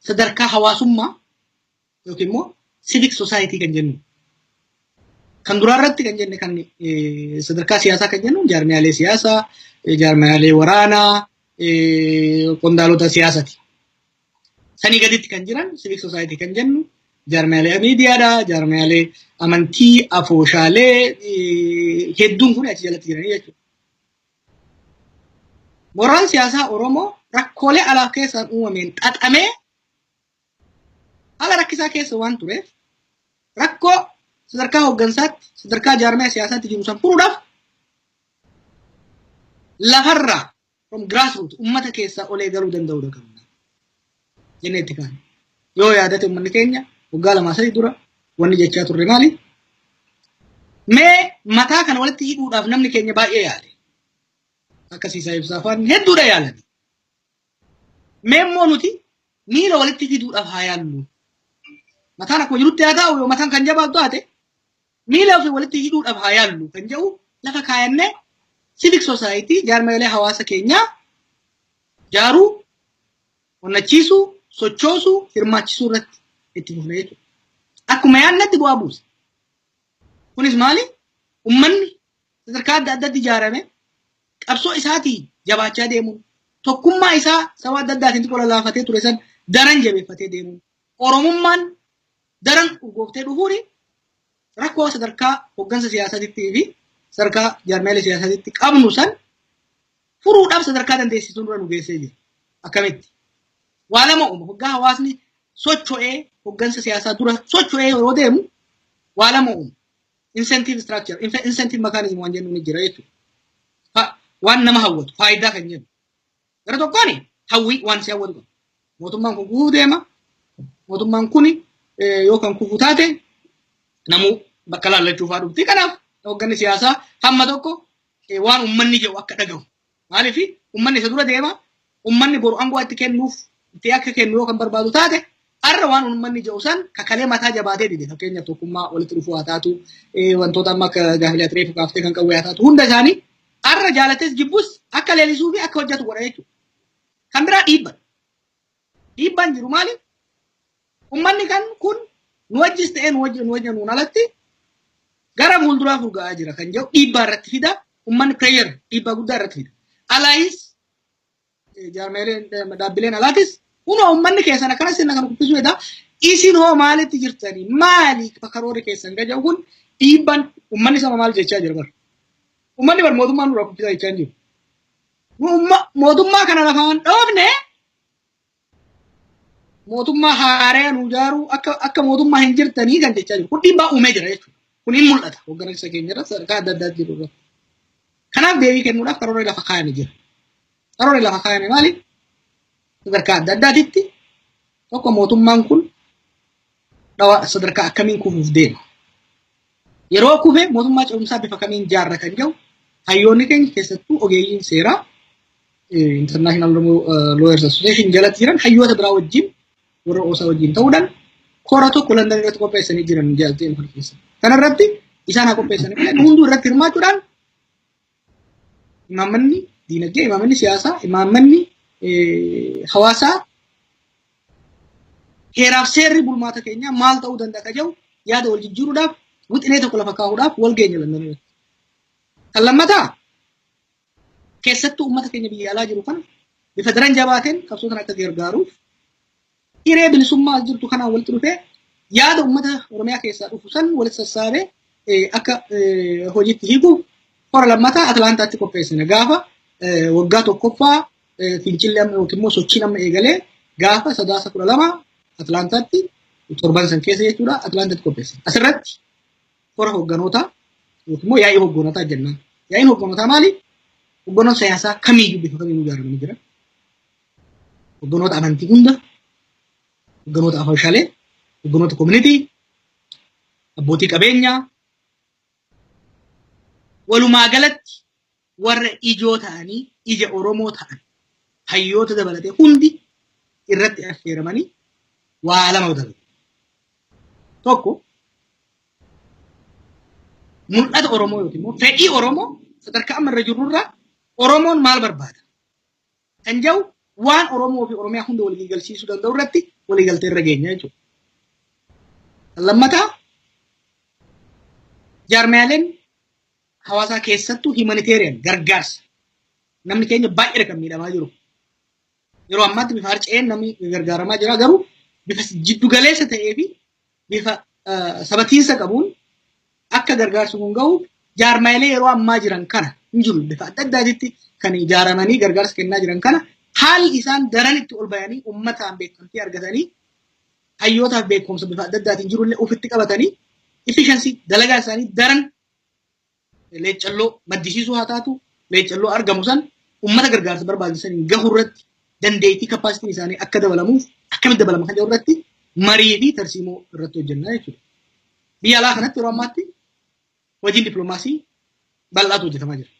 sadarkaa hawaasummaa yookiin immoo civic society kan jennu. Kan duraa irratti kan jenne, kan sadarkaa siyaasaa kan jennu, jaarmiyaalee siyaasaa, jaarmiyaalee waraanaa, qondaalota siyaasaati. Sanii gaditti kan jiran civic society kan jennu jaarmiyaalee miidiyaadha, jaarmiyaalee amantii, afooshaalee hedduun kun achi jalatti jiranii jechuudha. Mooraan siyaasaa Oromoo rakkoolee alaaf keessaan uumameen xaxamee haala rakkisaa keessa waan tureef, rakkoo sadarkaa hooggansaatti, sadarkaa jaarmiyaa siyaasaatti jiru san furuudhaaf lafarraa, from grassroots, ummata keessaa olee galuu danda'uu qabna jennee itti kaane. Yoo yaadate, uummanni keenya waggaa 2-3 dura wanni jechaa turre maali? Mee mataa kana walitti hidhuudhaaf namni keenya baay'ee yaale. Akka Siisaa Ibsaa fa'aan hedduudha yaalan. Mee immoo nuti miila walitti fiduudhaaf haa yaallu. Mataan akkuma jirutti haa ta'u, yoo mataan kan jabaatu taate, miila ofii walitti hidhuudhaaf haa yaallu kan jedhu lafa kaayannee, civic society, jaarmiyaalee hawaasa keenyaa jaaruu, onnachiisuu, sochoosuu, hirmaachisuu irratti itti fufne jechuudha. Akkuma yaadnetti bu'aa buuse. Kunis maali? Uummanni sadarkaa adda addaatti ijaarame qabsoo isaatii jabaachaa deemuun, tokkummaa isaa saba adda addaatiin xiqqoo lallaafatee ture san daran jabeeffatee deemuun, Oromummaan daran urgooftee dhufuuni, rakkoo sadarkaa hooggansa siyaasaatittii fi sadarkaa jaarmiyaalee siyaasaatitti qabnu san furuudhaaf sadarkaa dandeessisuun dura nu geessee jira. Akkamitti? Waa lama uuma. Hoggaa hawaasni socho'ee hooggansa siyaasaa dura socho'ee yeroo deemu waa lama uuma. Incentive structure, incentive mechanism waan jennu ni jira jechuudha. Waan nama hawwatu, faayidaa kan jennu. Gara tokkoon hawwii waan si hawwatu qaba. Mootummaan kun kufuu deema. Mootummaan kun yoo kan kufu taate namuu bakka laallachuufaa dhufti. Kanaaf hoogganni siyaasaa hamma tokko waan uummanni jedhu akka dhagahu. Maaliif? Uummanni isa dura deema. Uummanni boru aangoo itti kennuuf, itti akka kennu yoo kan barbaadu taate, har'a waan uummanni jedhu san kakalee mataa jabaatee dide, fakkeenyaaf tokkummaa walitti dhufuu haa taatu, wantoota amma akka gaafilee atireefu kaaftee kan qawwee haa taatu, hunda isaanii har'a jaalates jibbus akka leellisuu fi akka hojjetu godha jechuudha. Kan biraa dhiibba. Dhiibbaan jiru maali? Uummanni kan kun nu wajjis ta'ee nu wajji nuun alatti gara fuulduraa furga'aa jira kan jedhu dhiibbaa irratti fida. Uummanni pressure, dhiibbaa guddaa irratti fida. Alaayis jaarmeeleen, dhaabbileen alaatis, kunoo uummanni keessan akkana sirna kana kuffisuu jedha. Isin hoo maalitti jirtanii? Maali karoorri keessan gaja'u kun? Dhiibbaan uummanni sama maal jechaa jira bara? Uummanni bar mootummaan nurraa kuffisaa jechaa hin jiru. Mootummaa kana lafaan dhoofne, mootummaa haaraa nu ijaaruu akka mootummaa hin jirtanii kan jechaa jiru. Kun dhiibbaa uumee jira jechuudha. Kun hin mul'ata hooggansa keenya irratti, sadarkaa adda addaa jiru irratti. Kanaaf deebii kennuudhaaf karoorri lafa kaayame jira. Karoorri lafa kaayame maali? Sadarkaa adda addaatitti, tokko, mootummaan kun sadarkaa akkamiin kufuuf deema? Yeroo kufe mootummaa ce'umsaa bifa kamiin jaarra kan jedhu, hayyoonni keenya, keessattuu ogeeyyiin seeraa International Lawyers Association jalatti jiran, hayyoota biraa wajjin, warra OSA wajjin ta'uudhaan kora tokko London irratti qopheessanii jiran ji'a kana keessa. Kana irratti isaan haa qopheessanii malee, hunduu irratti hirmaachuudhaan imaammanni diinagdee, imaammanni siyaasaa, imaammanni hawaasaa, heeraaf seerri bulmaata keenyaa maal ta'uu danda'a ka jedhu yaada wal jijjiiruudhaaf, wixinee tokko lafa kaa'uudhaaf wal geenya London irratti. Kan lammataa, keessattuu uummata keenya biyya alaa jiru kana bifa daran jabaateen qabsoo kana akka gargaaruuf, hiree bilisummaa as jirtu kanaan walitti dhufee yaada uummata Oromiyaa keessaa dhufu san walitti sassaabee akka hojiitti hiikuuf kora lammataa Atlaantaatti qopheessina. Gaafa waggaa tokkoffaa fincilli amma yookiin immoo sochiin amma eegalee, gaafa Sadaasa 12 Atlaantaatti torban san keessa jechuudha Atlaantaatti qopheessa. Asirratti kora hoogganootaa yookiin immoo yaa'ii hoogganootaa jennaan. Yaa'iin hoogganootaa maali? Hogganoota siyaasaa kamiiyyuu bifa kamiyyuu ijaaramanii jiran. Hogganoota amantii hunda, hogganoota afashalee, hogganoota community, abbootii qabeenyaa, walumaa galatti warra ijoo ta'anii ija Oromoo ta'an hayyoota dabalatee hundi irratti affeeramanii waa lama dalagu. Tokko, mul'ata Oromoo yookiin immoo fedhii Oromoo sadarkaa amma irra jirrurraa Oromoon maal barbaada kan jedhu waan Oromoo fi Oromiyaa hunda walii galchiisuu danda'u irratti waliigaltee irra geenya jechuudha. Lammataa, jaarmiyaaleen hawaasaa keessattuu humanitarian gargaarsa namni keenya baay'ee kan miidhamaa jiru. Yeroo ammaatti bifa harca'een namni gargaaramaa jira, garuu bifa jiddugaleessa ta'ee fi bifa sabatiinsa qabuun akka gargaarsi kun gahu jaarmaalee yeroo ammaa jiran kana hin jiru, bifa adda addaatitti kan ijaaramanii gargaarsa kennaa jiran kana haalli isaan daran itti ol bayanii uummataan beekamtii argatanii hayyootaaf beekumsa bifa adda addaatiin jirullee ofitti qabatanii efficiency dalagaa isaanii daran leeccalloo maddisiisuu haa taatu, leeccalloo argamu san uummata gargaarsa barbaachisan gahu irratti dandeettii capacityn isaanii akka dabalamuuf akkamitti dabalama kan jedhu irratti marii fi tarsiimoo irratti hojjennaa jechuudha. Biyya alaa kanatti yeroo ammaatti hojiin dippiloomaasii bal'aatu hojjetamaa jira.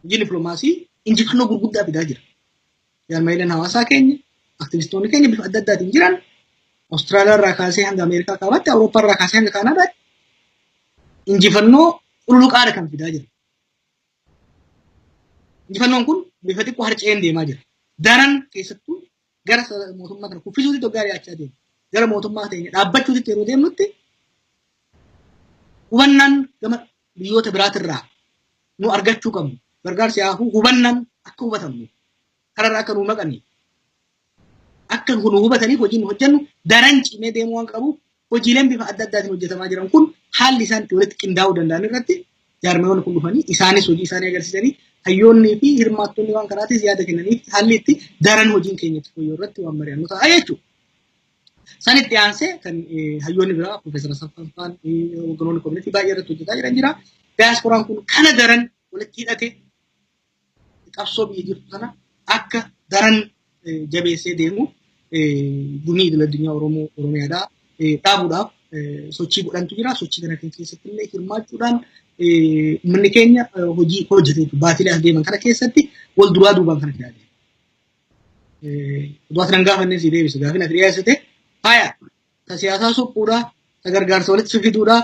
Hojiin dippiloomaasii injifannoo gurguddaa fidaa jira. Jaarmayileen hawaasaa keenya, aktivistoonni keenya bifa adda addaatiin jiran Awustiraaliyaa irraa kaasee hanga Ameerikaa kaabaatti, Awurooppaa irraa kaasee hanga Kaanaadaatti injifannoo cululuqaadha kan fidaa jira. Injifannoon kun bifa xiqqoo harca'een deemaa jira. Daran keessattuu gara mootummaa kana kuffisuutti hoggaa dhiyaachaa deema. Gara mootummaa teenya dhaabbachuutti yeroo deemnutti hubannaan gama biyyoota biraatirraa nu argachuu qabnu. Gargaarsi haafuu hubannaan akka hubatamnu kararra akka nu maqanii akka nu hubataniif hojiin nu hojjennu daran cimee deemuu waan qabuuf hojiileen bifa adda addaatiin hojjetamaa jiran kun haalli isaan itti walitti qindaa'uu danda'an irratti jaarmiyoonni kun dhufanii isaanis hojii isaanii agarsiisanii hayyoonnii fi hirmaattonni waan kanaatis yaada kennanii haalli itti daran hojiin keenya itti fooyya'u irratti waan mari'annu ta'a jechuudha. Sanitti aansee kan hayyoonni biraa Profeesar Asaffaan faan hogganoonni community baay'ee irratti hojjetaa jiran jira. Daayasporaan kun kana daran walitti hidhate qabsoo biyya jirtu sana akka daran jabeessee deemu gumii idil addunyaa Oromoo Oromiyaadhaa dhaabuudhaaf sochii godhantu jira. Sochii kana keessatti illee hirmaachuudhaan uummanni keenya hojii hojjetee baatilee as deeman kana keessatti wal duraa duubaan kana fidaa deema. Utuu ati nan gaafannee si deebise gaafin ati dhiyeessite haya ta siyaasaa suphuudhaa ta gargaarsa walitti fiduudhaa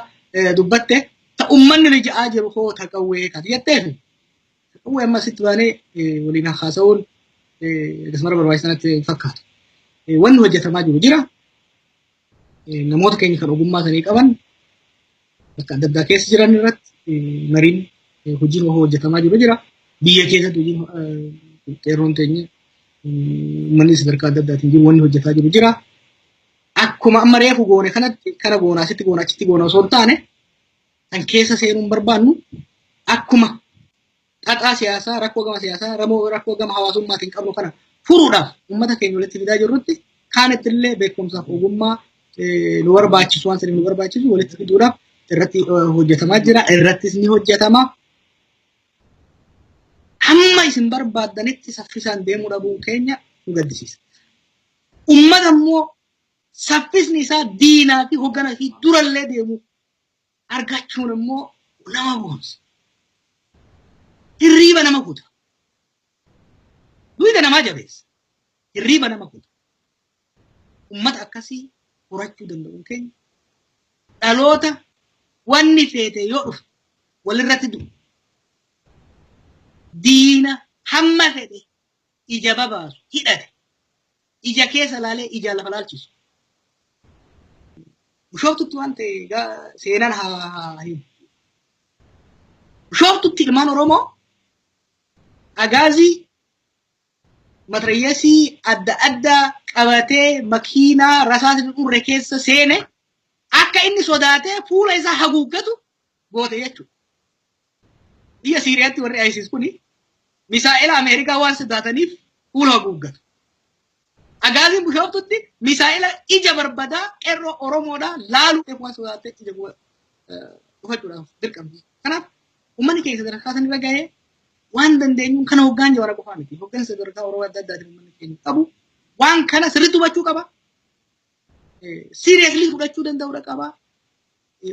dubbatte, ta uummanni rija'aa jiru hoo ta qawwee kan jetteef, qawwee amma asitti baanee waliin haasa'uun akkasuma barbaachisaa natti fakkaatu. Wanni hojjetamaa jiru jira. Namoota keenya kan ogummaa sanii qaban bakka adda addaa keessa jiran irratti mariin hojiin hojjetamaa jiru jira. Biyya keessatti hojiin qeerroon teenya uummanni sadarkaa adda addaatiin jiru wanni hojjetaa jiru jira. Akkuma amma reefu goone kanatti kana goona asitti goona achitti goona osoo hin taane kan keessa seenuun barbaannu akkuma xaxaa siyaasaa, rakkoo gama siyaasaa, rakkoo gama hawaasummaatiin qabnu kana furuudhaaf uummata keenya walitti fidaa jirrutti kaanitti illee beekumsaaf ogummaa nu barbaachisu waan saniif nu barbaachisu walitti fiduudhaaf irratti hojjetamaa jira. Irrattis ni hojjetama. Hamma isin barbaaddanitti saffisaan deemuu dhabuun keenya nu gaddisiisa. Uummata immoo saffisni isaa diinaa fi hoggana fi durallee deemu argachuun immoo nama boonsa. Hirriiba nama kuta. Duyda namaa jabeessa. Hirriiba nama kuta. Uummata akkasii horachuu danda'uun keenya dhaloota wanni feete yoo dhufe walirratti du'u, diina hamma fedhe ija babaasu hidhate ija keessa laalee ija lafa laalchisu. Bishooftutti waan ta'e seenaan haa himu. Bishooftutti ilmaan Oromoo agaazii matariyyeesii adda addaa qabatee makiinaa rasaasni dhurre keessa seene akka inni sodaatee fuula isaa haguuggatu goote jechuudha. Biyya Siiriyaatti warri ISIS kuni misaa'ela Ameerikaa waan sodaataniif fuula haguuggatu. Agaaziin Bishooftutti misaa'ila ija barbadaa qeerroo Oromoodhaa laaluu waan sodaattee ija dhufachuudhaaf dirqamti. Kanaaf uummanni keenya sadarkaa sanirra gahee waan dandeenyuun kana hoggaan Jawara qofaa miti. Hoggansa sadarkaa Oromoo adda addaatiin uummanni keenya qabu waan kana sirriitti hubachuu qaba. Seriously fudhachuu danda'uudha qaba.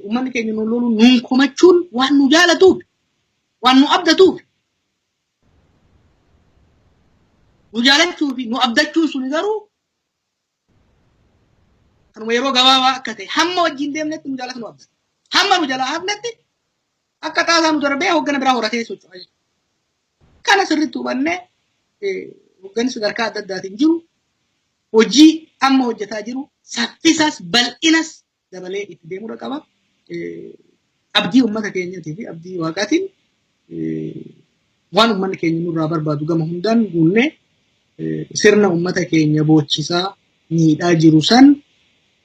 Uummanni keenya nu loluun nuun komachuun waan nu jaalatuuf, waan nu abdatuuf, nu jaalachuu fi nu abdachuun suni garuu kanuma yeroo gabaabaa akka ta'e, hamma wajjin deemnetti nu jaalatu, nu abdata. Hamma nu jalaa hafnetti akka xaasaa nu darbee hoggana biraa horatee socho'a jechuudha. Kana sirriitti hubannee hogganni sadarkaa adda addaatiin jiru hojii amma hojjetaa jiru saffisas bal'inas dabalee itti deemuudha qaba. Abdii uummata keenyatii fi abdii waaqaatiin waan uummanni keenya nurraa barbaadu gama hundaan guunnee sirna uummata keenya boochisaa miidhaa jiru san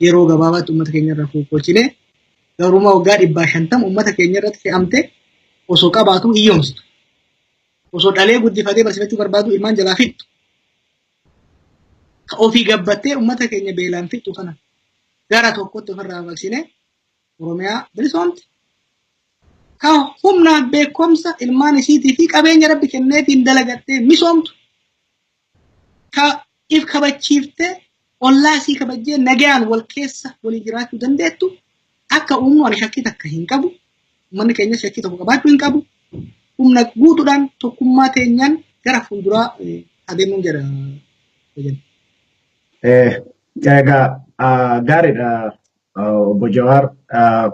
yeroo gabaabaatti uummata keenya irraa fonqolchinee gabrummaa waggaa 150 uummata keenya irratti fe'amte osoo qabaatu hiyyoomsitu. Osoo dhalee guddifatee barsiifachuu barbaadu ilmaan jalaa fixxu. Ka ofii gabbattee uummata keenya beelaan fixxu kana gara tokkotti ofirraa maqsinee Oromiyaa bilisoomte. Ka humnaa beekumsa ilmaan isiitii fi qabeenya rabbi kenneetiin dalagattee misoomtu. Ka if kabachiiftee ollaa isii kabajjee nagayaan wal keessa waliin jiraachuu dandeettu akka uumnu ani shakkii takka hin qabu. Uummanni keenya shakkii tokko qabaachuu hin qabu. Humna guutuudhaan tokkummaa teenyaan gara fuulduraa adeemuun jedha. Egaa gaariidha, obbo Jawaar.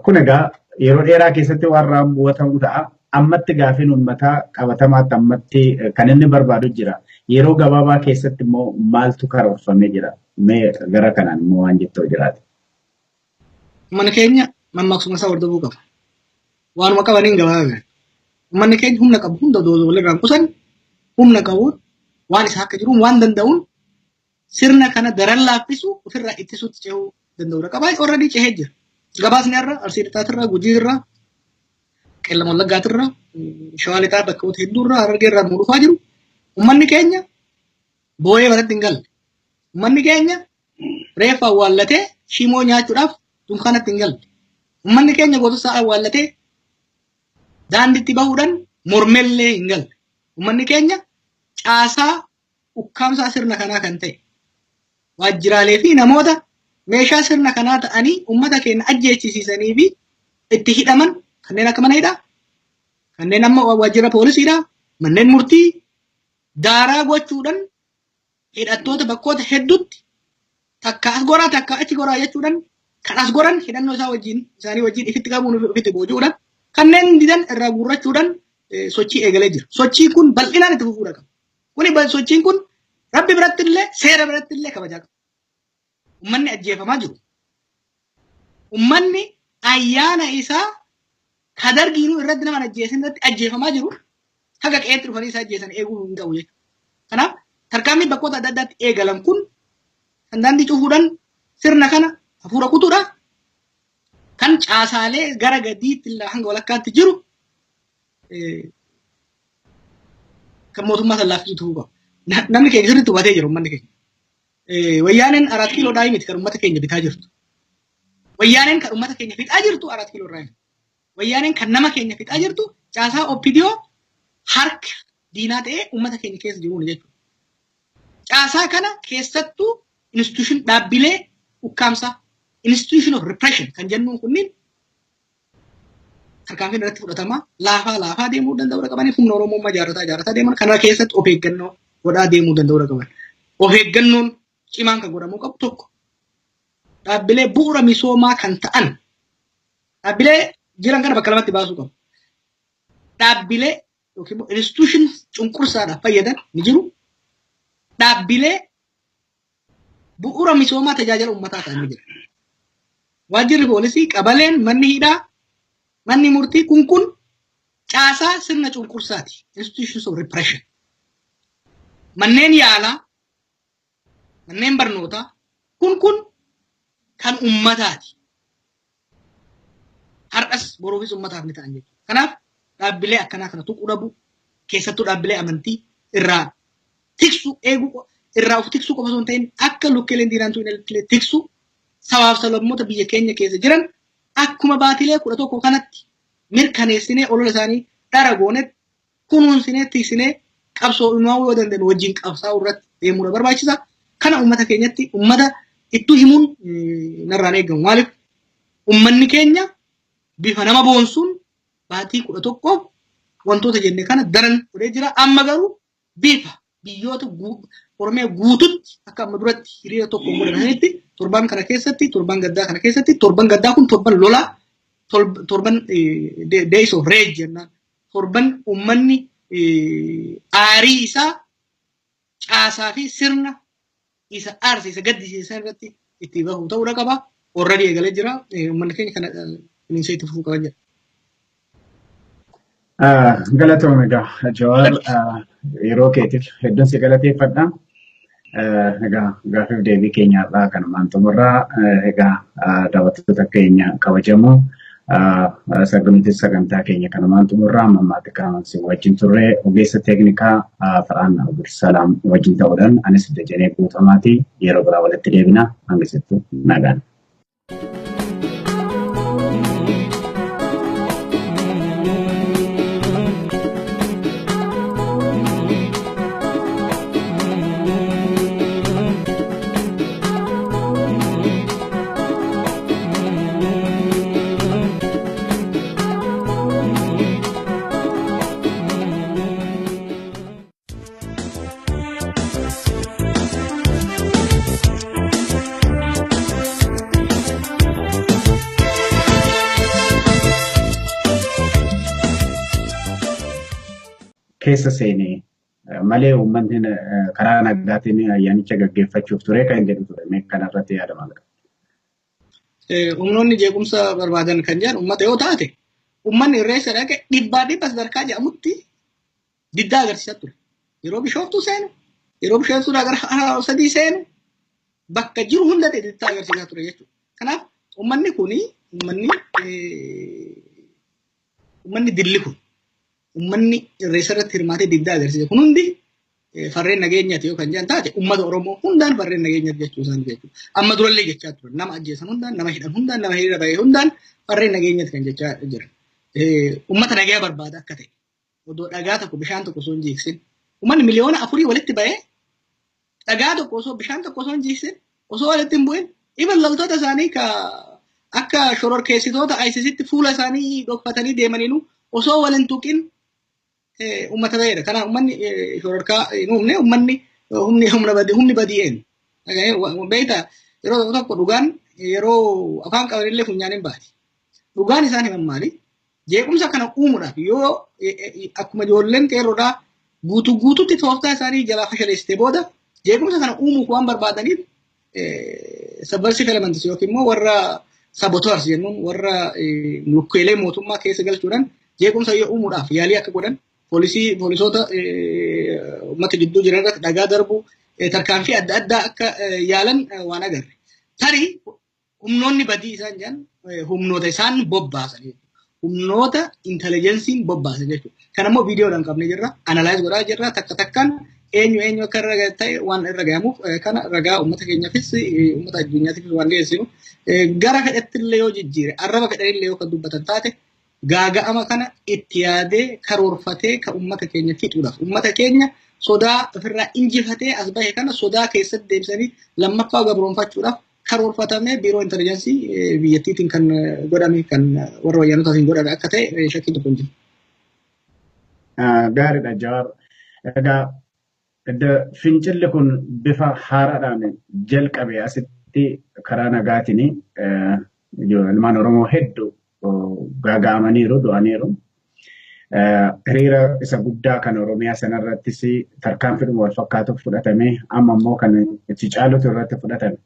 Kun egaa yeroo dheeraa keessatti waan raawwatamu ta'a. Ammatti gaafiin uummataa qabatamaatti ammatti kan inni barbaadu jira. Yeroo gabaabaa keessatti immoo maaltu karoorfamee jira? Mee gara kanaan immoo waan jettoo jiraate. Uummanni keenya mammaaksuma isaa hordofuu qaba. Waanuma qabaniin gabaabaa. Uummanni keenya humna qabu hunda odoo walirraa hin qusanne humna qabuun, waan isaa akka jiruun, waan danda'uun sirna kana daran laaffisu, ofirraa ittisuutti cehuu danda'uudha qaba. Already cehee jira. Gabaasni har'a Arsii Lixaatirraa, Gujiirraa, Qeellam Wallaggaatirraa, Shawaa Lixaa bakkoota hedduurraa, Harargeerraa nu dhufaa jiru. Uummanni keenya boo'ee manatti hin galle. Uummanni keenya reeffa awwaallatee shimoo nyaachuudhaaf dunkaanatti hin galle. Uummanni keenya goota isaa awwaallatee daandiitti bahuudhaan mormellee hin galle. Uummanni keenya caasaa ukkaamsaa sirna kanaa kan ta'e waajjiraalee fi namoota meeshaa sirna kanaa ta'anii uummata keenya ajjeechisiisanii fi itti hidhaman, kanneen akka mana hidhaa, kanneen amma waajjira poolisiidhaa, manneen murtii daaraa gochuudhaan, hidhattoota bakkoota hedduutti takka as goraa takka achi goraa jechuudhaan, kan as goran hidhannoo isaa wajjin isaanii wajjin ifitti qabuun ofitti booji'uudhaan, kanneen didan irraa guurrachuudhaan sochii eegalee jira. Sochiin kun bal'inaan itti fufuudha qaba. Kuni sochiin kun rabbi biratti illee seera biratti illee kabajaa qaba. Uummanni ajjeefamaa jiru. Uummanni ayyaana isaa ka dargiinuu irratti nama ajjeesin irratti ajjeefamaa jiru haga qe'eetti dhufanii isaa ajjeesan eeguu hin qabu jechuudha. Kanaaf tarkaanfiin bakkoota adda addaatti eegalan kun kan daandii cufuudhaan sirna kana hafuura kutuudha. Kan caasaalee gara gadiitti hanga walakkaatti jiru kan mootummaa san laaffisuu ta'uu qaba. Namni keenya sirriitti hubatee jira, uummanni keenya. Wayyaaneen Araat Kiiloodhaa miti kan uummata keenya bitaa jirtu. Wayyaaneen kan uummata keenya fixaa jirtu Araat Kiiloo irraa miti. Wayyaaneen kan nama keenya fixaa jirtu caasaa OPDO harka diinaa ta'ee uummata keenya keessa jiruun jechuudha. Caasaa kana keessattuu institution, dhaabbilee ukkaamsaa, institution of repression kan jennuun kunniin tarkaanfiin irratti fudhatamaa laafaa laafaa deemuu danda'uu qabanii, humna Oromummaa ijaarrataa ijaarrataa deeman kana keessatti of eeggannoo godhaa deemuu danda'uu qaban. Of eeggannoon cimaan kan godhamuu qabu tokko, dhaabbilee bu'uura misoomaa kan ta'an, dhaabbilee jiran kana bakka lamatti baasuu qabu. Dhaabbilee yookiin immoo institution cunqursaadhaaf fayyadan ni jiru. Dhaabbilee bu'uura misoomaa tajaajila uummataa ta'an ni jira. Waajjirri poolisii, qabaleen, manni hidhaa, manni murtii kun caasaa sirna cunqursaati. Institutions of repression. Manneen yaalaa, manneen barnootaa kun kan ummataati. Har'as boruufis ummataaf ni ta'an jechuudha. Kanaaf dhaabbilee akkanaa kana tuquu dhabu, keessattuu dhaabbilee amantii irraa tiksu, eeguu, Irraa of tiksuu qofa osoo hin ta'in akka lukkeeleen diinaan tuqne tiksu, sabaaf sablammoota biyya keenya keessa jiran akkuma baatilee 11 kanatti mirkaneessinee olola isaanii dhara goonetti kunuunsinee tiksinee qabsoo uumaa yoo danda'ame wajjin qabsaa'uu irratti deemuudha barbaachisa. Kana uummata keenyatti uummata ittuu himuun narraan eegamu. Maaliif uummanni keenya bifa nama boonsuun baatii 11 wantoota jenne kana daran godhee jira. Amma garuu bifa biyyoota Oromiyaa guututti akka amma duratti hiriira tokko godhatanitti torban kana keessatti, torban gaddaa kana keessatti, torban gaddaa kun torban lolaa, torban days of rage jennaan, torban uummanni aarii isaa caasaa fi sirna isa aarse, isa gaddisiisan irratti itti bahu ta'uudha qaba. Already eegalee jira. Uummanni keenya kana kunuunsee itti fufuu qaba jedha. Galatoome egaa Jawaar, yeroo keetiif hedduun si galateeffadha. Egaa gaaffiif deebii keenya har'aa kanumaan xumurraa. Egaa daawwattoota keenya kabajamoo, sagantaa sagantaa keenya kanumaan xumurraa. Amma ammaatti kan si wajjin turre ogeessa teeknikaa Farhaan Abdulsalaam wajjin ta'uudhaan anis Dajanee Guutamaati. Yeroo biraa walitti deebina. Hangisittu nagaan. Keessa seenee malee uummanni karaa nagaatiin ayyaanicha gaggeeffachuuf ture kan jedhu ture. Mee kanarratti yaada maal qabda? Humnoonni jeequmsa barbaadan kan jedhan uummata yoo taate, uummanni irreessa dhaqe dhibbaa dhibba sadarkaa jedhamutti diddaa agarsiisaa ture. Yeroo Bishooftuu seenu, yeroo Bishooftuu gara Hara sadii seenu, bakka jiru hundatti diddaa agarsiisaa ture jechuudha. Kanaaf uummanni kuni, uummanni dilli kun, uummanni irreessa irratti hirmaatee diddaa agarsiise kun hundi farreen nageenyaati yoo kan jedhan taate, uummata Oromoo hundaan farreen nageenyaati jechuu isaanii jechuudha. Amma durallee jechaa turan, nama ajjeesan hundaan, nama hidhan hundaan, nama hiriira bahee hundaan farreen nageenyaati kan jechaa jiran. Uummata nagaa barbaada akka ta'e odoo dhagaa tokko bishaan tokko osoo hin jiiksin, uummanni 4 miliyoona walitti bahee dhagaa tokko osoo bishaan tokko osoo hin jiiksin, osoo walitti hin bu'in, even loltoota isaanii ka akka shororkeessitoota ISISitti fuula isaanii dhokfatanii deemaniinu osoo wal hin tuqin uummata baheedha. Kanaaf uummanni shororkaa hin uumne, uummanni humni humna badii, humni badii eenyu? Beektaa, yeroo tokko tokko dhugaan yeroo afaan qabanillee funyaan hin baati. Dhugaan isaan himan maali? Jeequmsa kana uumuudhaaf yoo akkuma ijoolleen qeerroodhaa guutuu guututti tooftaa isaanii jalaa fashaleessite booda jeequmsa kana uumuuf waan barbaadaniif, subversive elements yookiin immoo warra saboteurs jennuun, warra lukkeelee mootummaa keessa galchuudhaan jeequmsa yoo uumuudhaaf yaalii akka godhan, poolisii poolisoota uummata gidduu jiran irratti dhagaa darbu, tarkaanfii adda addaa akka yaalan waan agarre. Tarii humnoonni badii isaan jedhan humnoota isaan bobbaasan jechuudha. Humnoota intelligenceiin bobbaasan jechuudha. Kan ammoo viidiyoodhaan qabnee jirra, analyze godhaa jirra, takka takkaan eenyu eenyu akka irra ta'e waan irra gahamuuf, kana ragaa uummata keenyaafis uummata addunyaatiifis waan dhiyeessinu, gara fedhetti illee yoo jijjiire, arraba fedhanillee yoo kan dubbatan taate, gaaga'ama kana itti yaadee karoorfatee kan uummata keenya fixuudhaaf, uummata keenya sodaa ofirraa injifatee as bahe kana sodaa keessatti deebisanii lammaffaa gabroonfachuudhaaf karoorfatamee biiroo intelligence biyyattiitiin kan godhame, kan warra wayyaanotaatiin godhame akka ta'e shakkiin tokko hin jiru. Gaariidha Jawaar. Egaa fincilli kun bifa haaraadhaan jalqabe asitti karaa nagaatiin ilmaan Oromoo hedduu gaaga'amaniiru, du'aniiru. Hiriira isa guddaa kan Oromiyaa sanarrattis tarkaanfiidhuma wal fakkaatuuf fudhatame, amma immoo kan itti caalutu irratti fudhatame.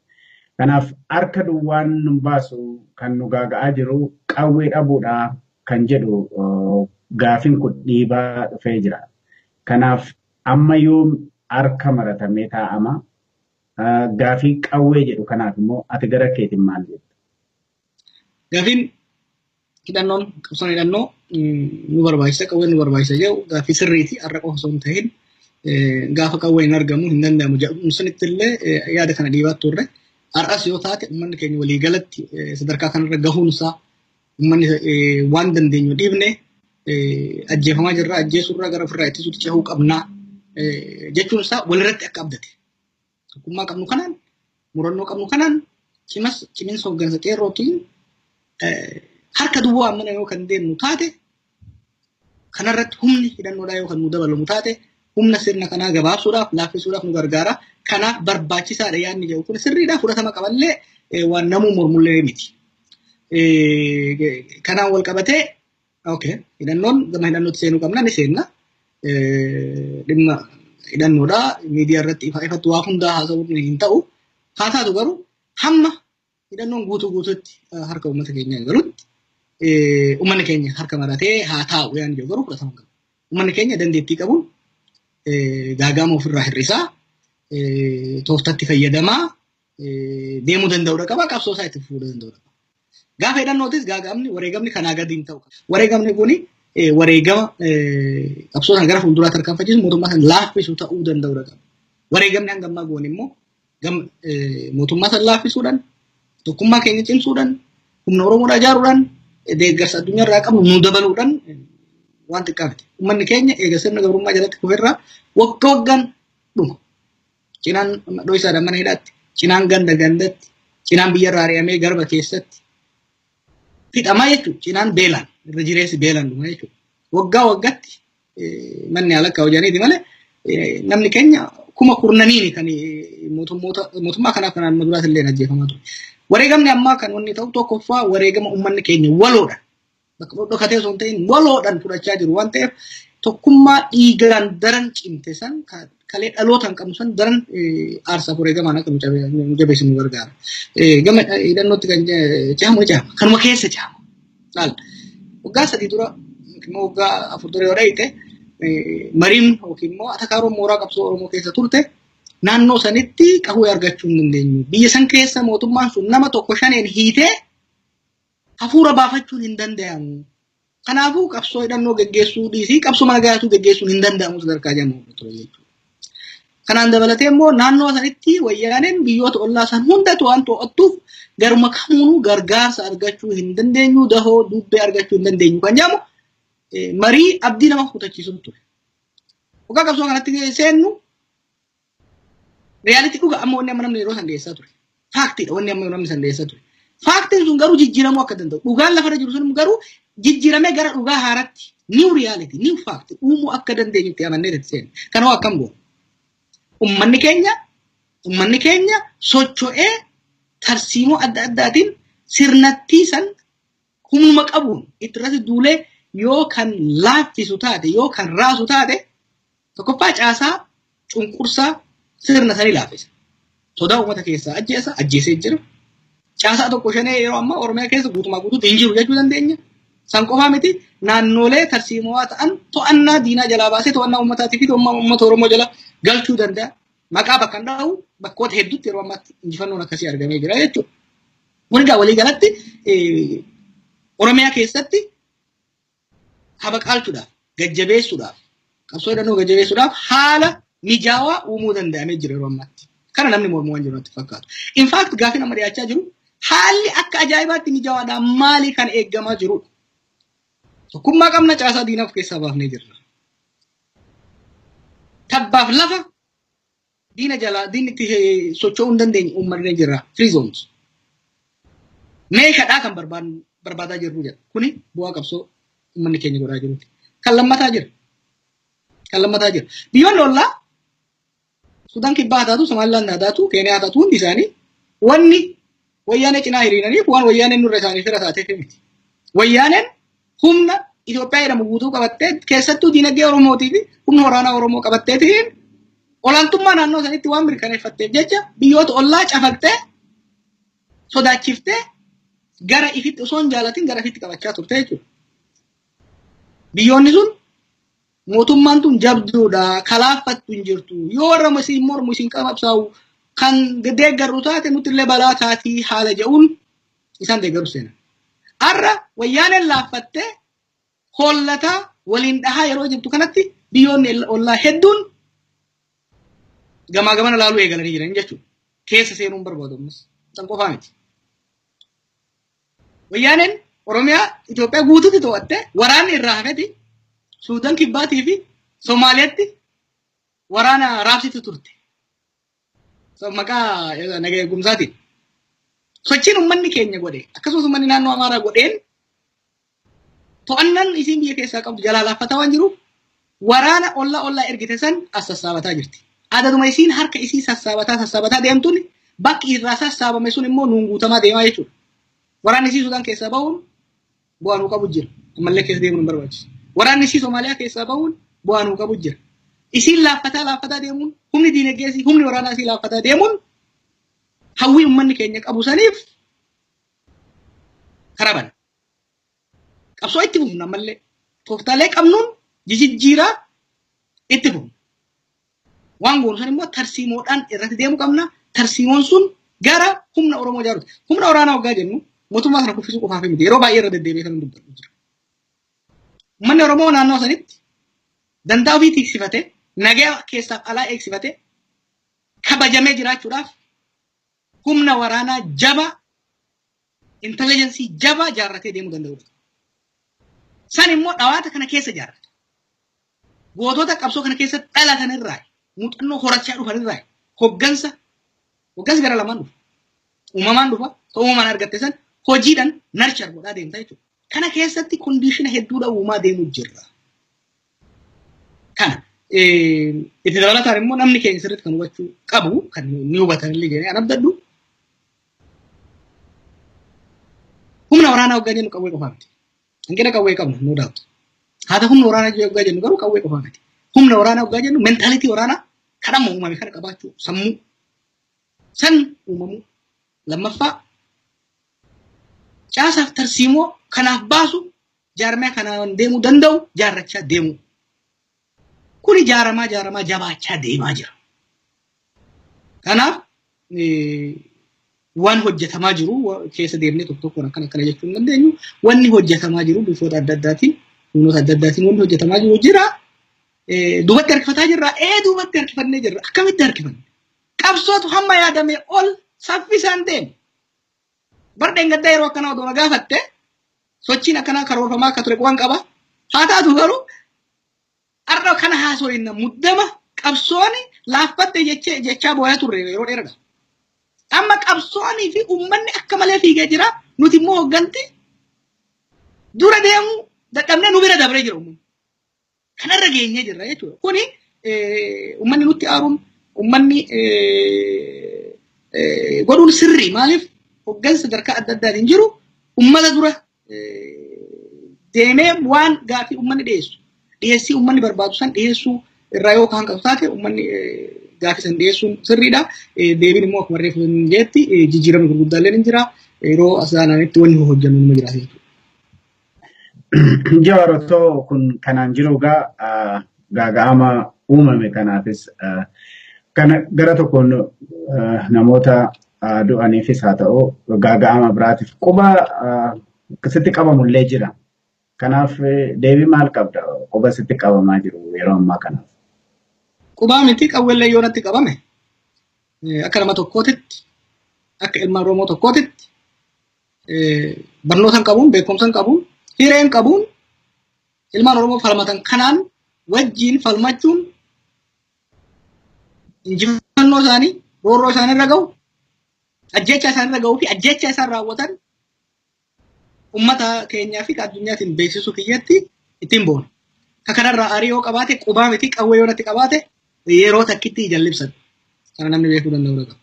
Kanaaf harka duwwaan nu baasu, kan nu gaaga'aa jiru qawwee dhabuudha kan jedhu gaafiin kun dhiibaa dhufee jira. Kanaaf amma yoom harka maratamee taa'ama? Gaafii qawwee jedhu kanaaf immoo ati gara keetiin maal jettu? Gaafiin hidhannoon, qabsoon hidhannoo nu barbaachisa, qawween nu barbaachisa jedhu gaaffii sirriiti. Har'a qofa osoo hin ta'in Gaafa qawwee hin argamu hin danda'amu jedhu sanitti illee yaada kana dhiibaa turre. Har'as yoo taate uummanni keenya waliigalatti sadarkaa kanarra gahuun isaa uummanni waan dandeenyu dhiibne ajjeefamaa jirra, ajjeesurraa gara ofirraa ittisuutti cehuu qabnaa jechuun isaa walirratti akka abdate. Tokkummaa qabnu kanaan, murannoo qabnu kanaan, cimas ciminsa hooggansa qeerrootiin harka duwwaa mana yoo kan deemnu taate, kanarratti humni hidhannoodhaa yoo kan nu dabalamu taate, humna sirna kanaa gabaabsuudhaaf, laaffisuudhaaf nu gargaara. Kanaaf barbaachisaadha yaadni jedhu kun sirriidhaa, fudhatama qaballee, waan namuu mormullee miti. Kanaan wal qabatee, okay, hidhannoon gama hidhannootti seenuu qabna, ni seenna. Dhimma hidhannoodhaa miidiyaa irratti ifa ifatti waa hundaa haasa'uun hin ta'u. Haa taatu garuu hamma hidhannoon guutuu guutuutti harka uummata keenyaa galutti uummanni keenya harka maratee haa taa'u yaadni jedhu garuu fudhatama qaba. Uummanni keenya dandeettii qabuun gaagaama ofirraa hir'isaa, tooftatti fayyadamaa deemuu danda'uudha qaba, qabsoo isaa itti fufuu danda'uudha qaba. Gaafa hidhannootis gaagaamni wareegamni kanaa gadi hin ta'u. Wareegamni kuni wareegama qabsoo sana gara fuulduraatti tarkaanfachiisu, mootummaa sana laaffisu ta'uu danda'uudha qaba. Wareegamni hanga ammaa goone immoo mootummaa sana laaffisuudhaan, tokkummaa keenya cimsuudhaan, humna Oromoodhaa ijaaruudhaan, deeggarsa addunyaarraa qabnu nu dabaluudhaan waan xiqqaa miti. Uummanni keenya eega sirna gabrummaa jalatti kufeerraa wagga waggaan dhuma. Cinaan dho'isaadhaan mana hidhaatti, cinaan ganda gandatti, cinaan biyyarraa ari'amee garba keessatti fixamaa jechuudha. Cinaan beelaan, irra jireessi beelaan dhuma jechuudha. Waggaa waggaatti manni haala akka hojjaniiti malee namni keenya kuma kurnaniini kan mootummoota mootummaa kanaaf kan amma duraas illee ajjeefamaa ture. Wareegamni ammaa kan wanni ta'u tokkoffaa wareegama uummanni keenya waloodha. Bakka dhokatee osoo hin ta'in waloodhaan fudhachaa jiru waan ta'eef, tokkummaa dhiigaan daran cimte san, kalee dhalootaan qabnu san daran aarsaaf wareegamaan akka nu jabeessu nu gargaara. Gama hidhannootti kan cehamu ni cehama. Kanuma keessa cehama. Laal, waggaa 3 dura yookiin immoo waggaa 4 dura yoo dhayite, mariin yookiin immoo atakaaroon mooraa qabsoo Oromoo keessa turte naannoo sanitti qawwee argachuu hin dandeenyu. Biyya san keessa mootummaan sun nama tokko shaneen hiitee hafuura baafachuun hin danda'amu. Kanaafuu qabsoo hidhannoo geggeessuu dhiisii qabsoo mana gaatuu geggeessuun hin danda'amu sadarkaa jedhamu ture jechuudha. Kanaan dabalatee immoo naannoo sanitti wayyaaneen biyyoota ollaa san hundatu waan to'attuuf garuma kamuunuu gargaarsa argachuu hin dandeenyu, dahoo dubbee argachuu hin dandeenyu kan jedhamu marii abdii nama kutachiisu ture. Waggaa qabsoo kanatti seennu reality dhuga amma wanni amma namni yeroo san dhiyeessaa ture. Factiidha wanni amma namni san dhiyeessaa ture. Factiin sun garuu jijjiiramuu akka danda'u. Dhugaan lafarra jiru sun garuu jijjiiramee gara dhugaa haaraatti, new reality, new fact uumuu akka dandeenyutti amannee itti seenne. Kana hoo akkam goona? Uummanni keenya socho'ee tarsiimoo adda addaatiin sirnattii san humnuma qabuun itti irratti duulee yoo kan laaffisu taate, yoo kan raasu taate, tokkoffaa caasaa cunqursaa sirna sanii laaffisa. Sodaa uummata keessaa ajjeesa, ajjeesee jira. Caasaa tokko shanee yeroo ammaa Oromiyaa keessa guutumaa guutuutti hin jiru jechuu dandeenya. San qofaa miti, naannolee tarsiimawaa ta'an to'annaa diinaa jalaa baasee to'annaa uummataatii fi uummata Oromoo jala galchuu danda'a. Maqaa bakka hin dha'u, bakkoota hedduutti yeroo ammaatti injifannoon akkasii argamee jira jechuudha. Kun egaa walii galatti Oromiyaa keessatti habaqaalchuudhaaf, gajjabeessuudhaaf, qabsoo hidhannoo gajjabeessuudhaaf haala mijaawaa uumuu danda'amee jira yeroo ammaatti. Kana namni mormuu waan jiru natti fakkaatu. In fact, gaafii nama dhiyaachaa jiru haalli akka ajaa'ibaatti mijaawaadha, maalii kan eeggamaa jirudha? Tokkummaa qabna, caasaa diinaa of keessaa baafnee jirra. Tabbaaf lafa diina jalaa diinni itti socho'uu hin dandeenye uummatnee jirra. Free zones. Meeshaadhaa kan barbaadaa jirru jedha. Kuni bu'aa qabsoo uummanni keenya godhaa jiruuti. Kan lammataa jira. Kan lammataa jira. Biyyoonni ollaa Sudaan Kibbaa haa taatu, Somaalilaand haa taatu, Keeniyaa haa taatu, hundi isaanii wanni wayyaanee cinaa hiriiraniif waan wayyaaneen nurra isaanii fira taateef miti. Wayyaaneen humna Itoophiyaa jedhamu guutuu qabattee, keessattuu diinagdee Oromootii fi humna waraanaa Oromoo qabatteetiin olaantummaa naannoo sanitti waan mirkaneeffatteef jecha biyyoota ollaa cafaqxee, sodaachiftee, gara ifitti osoo hin jaalatin gara ifitti qabachaa turte jechuudha. Biyyoonni sun mootummaan tun jabduudha, kalaaffattu hin jirtu. Yoo warra isin mormu isin qabsaa'u kan deeggarru taate nuti illee balaa taatii haala jedhuun isaan deeggaru seenan. Har'a wayyaaneen laaffattee hollataa waliin dhahaa yeroo jirtu kanatti biyyoonni ollaa hedduun Gamaa gamana laaluu eegalanii jiran jechuudha. Keessa seenuun barbaadu ammas. San qofaa miti. Wayyaaneen Oromiyaa Itoophiyaa guutuutti to'atte, waraanni irraa hafeti Suudaan Kibbaatii fi Somaaliyaatti waraana raabsitu turte. Maqaa naga eegumsaatiin. Sochiin uummanni keenya godhe, akkasumas uummanni naannoo Amaaraa godheen, to'annaan isiin biyya keessaa qabdu jalaa laaffataa waan jiruuf, waraana ollaa ollaa ergite san as sassaabataa jirti. Adaduma isiin harka isii sassaabataa sassaabataa deemtuun, bakki irraa sassaabame sun immoo nuun guutamaa deemaa jechuudha. Waraanni isii Sudaan keessaa bahuun bu'aa nuu qabu jira. Ammallee keessa deemuun hin barbaachisu. Waraanni isii Somaaliyaa keessaa bahuun bu'aa nuu qabu jira. Isiin laaffataa laaffataa deemuun, humni diinagdee isii, humni waraanaa isii laaffataa deemuun, hawwii uummanni keenya qabu saniif karaa bana. Qabsoo itti fufna ammallee. Tooftaalee qabnuun jijjiiraa itti fufna. Waan goonu san immoo tarsiimoodhaan irratti deemuu qabna. Tarsiimoon sun gara humna Oromoo ijaaruuti. Humna waraanaa waggaa jennu mootummaa sana kuffisuu qofaaf miti. Yeroo baay'ee irra deddeebi'ee kan dubbadhu jira. Uummanni Oromoo naannoo sanitti danda'a ofii tiksifatee, nagaa keessaaf alaa eegsifatee, kabajamee jiraachuudhaaf humna waraanaa jabaa, intelligence jabaa jaarratee deemuu danda'udha. San immoo dhawaata kana keessa jaarrata. Gootota qabsoo kana keessa dhalatan irraa, muuxannoo horachaa dhufan irraa, hoggansi gara lamaan dhufa. Uumamaan dhufa, kan uumamaan argatte san hojiidhaan nurture godhaa deemta jechuudha. Kana keessatti condition hedduudha uumaa deemuu jirra. Kana itti dabalataan immoo namni keenya sirriitti kan hubachuu qabu, kan ni hubatan illee jedhee an abdadhu, humna waraanaa hoggaa jennu qawwee qofaa miti. Hanqina qawwee qabna, no doubt. Haa ta'u, humna waraanaa hoggaa jennu garuu qawwee qofaa miti. Humna waraanaa hoggaa jennu mentality waraanaa kan amma uumame kana qabaachuu, sammuu san uumamuu. Lammaffaa, caasaaf tarsiimoo kanaaf baasu, jaarmaya kanaan deemuu danda'u jaarrachaa deemuu. Kuni jaaramaa jaaramaa jabaachaa deemaa jira. Kanaaf waan hojjetamaa jiru keessa deemnee tokko tokkoon akkana akkana jechuu hin dandeenyu. Wanni hojjetamaa jiru bifoota adda addaatiin, humnoota adda addaatiin wanni hojjetamaa jiru jira. Duubatti harkifataa jirra. Ee, duubatti harkifannee jirra. Akkamitti harkifanne? Qabsootu hamma yaadamee ol saffisaan deeme. Bar dheengaddaa yeroo akkanaa odoo na gaafatte, sochiin akkanaa karoorfamaa akka ture waan qaba. Haa taatu garuu, har'a kana haasoo muddama qabsooni laaffatte jechee jechaa booyaa turre yeroo dheeraadha. Amma qabsoonii fi uummanni akka malee fiigee jira. Nuti immoo hogganti dura deemu dadhabnee nu bira dabree jira uummanni. Kanarra geenyee jirra jechuudha. Kuni uummanni nutti aaruun, uummanni godhuun sirrii. Maaliif? Hoggansa sadarkaa adda addaatiin jiru uummata dura deemee waan gaafii uummanni dhiyeessu, dhiyeessii uummanni barbaadu san dhiyeessuu irraa yoo kan qabu taate, uummanni gaafii san dhiyeessuun sirriidha. Deebiin immoo akkuma reefu jeetti jijjiiramni gurguddaallee ni jira. Yeroo as aananitti wanni hojjennu nima jiraata jechuudha. Jawaar, otoo kun kanaan jiru egaa gaaga'ama uumame kanaafis, kana gara tokkoon namoota du'aniifis haa ta'u, gaaga'ama biraatiif quba sitti qabamullee jira. Kanaaf deebii maal qabda quba sitti qabamaa jiru yeroo ammaa kanaaf? Qubaa miti, qawweellee yoo natti qabame, akka nama tokkootitti, akka ilma Oromoo tokkootitti, barnoota hin qabuun, beekumsa hin qabuun, hiree hin qabuun, ilmaan Oromoo falmatan kanaan wajjiin falmachuun, injifannoo isaanii, roorroo isaanii irra gahu, ajjeechaa isaanii irra gahuu fi ajjeechaa isaan raawwatan ummata keenyaa fi addunyaatiin beeksisuu kiyyatti ittiin boona. Ka kanarraa aarii yoo qabaate, qubaa miti, qawwee yoo natti qabaate, yeroo takkitti ija libsan. Kana namni beekuu danda'u qaba.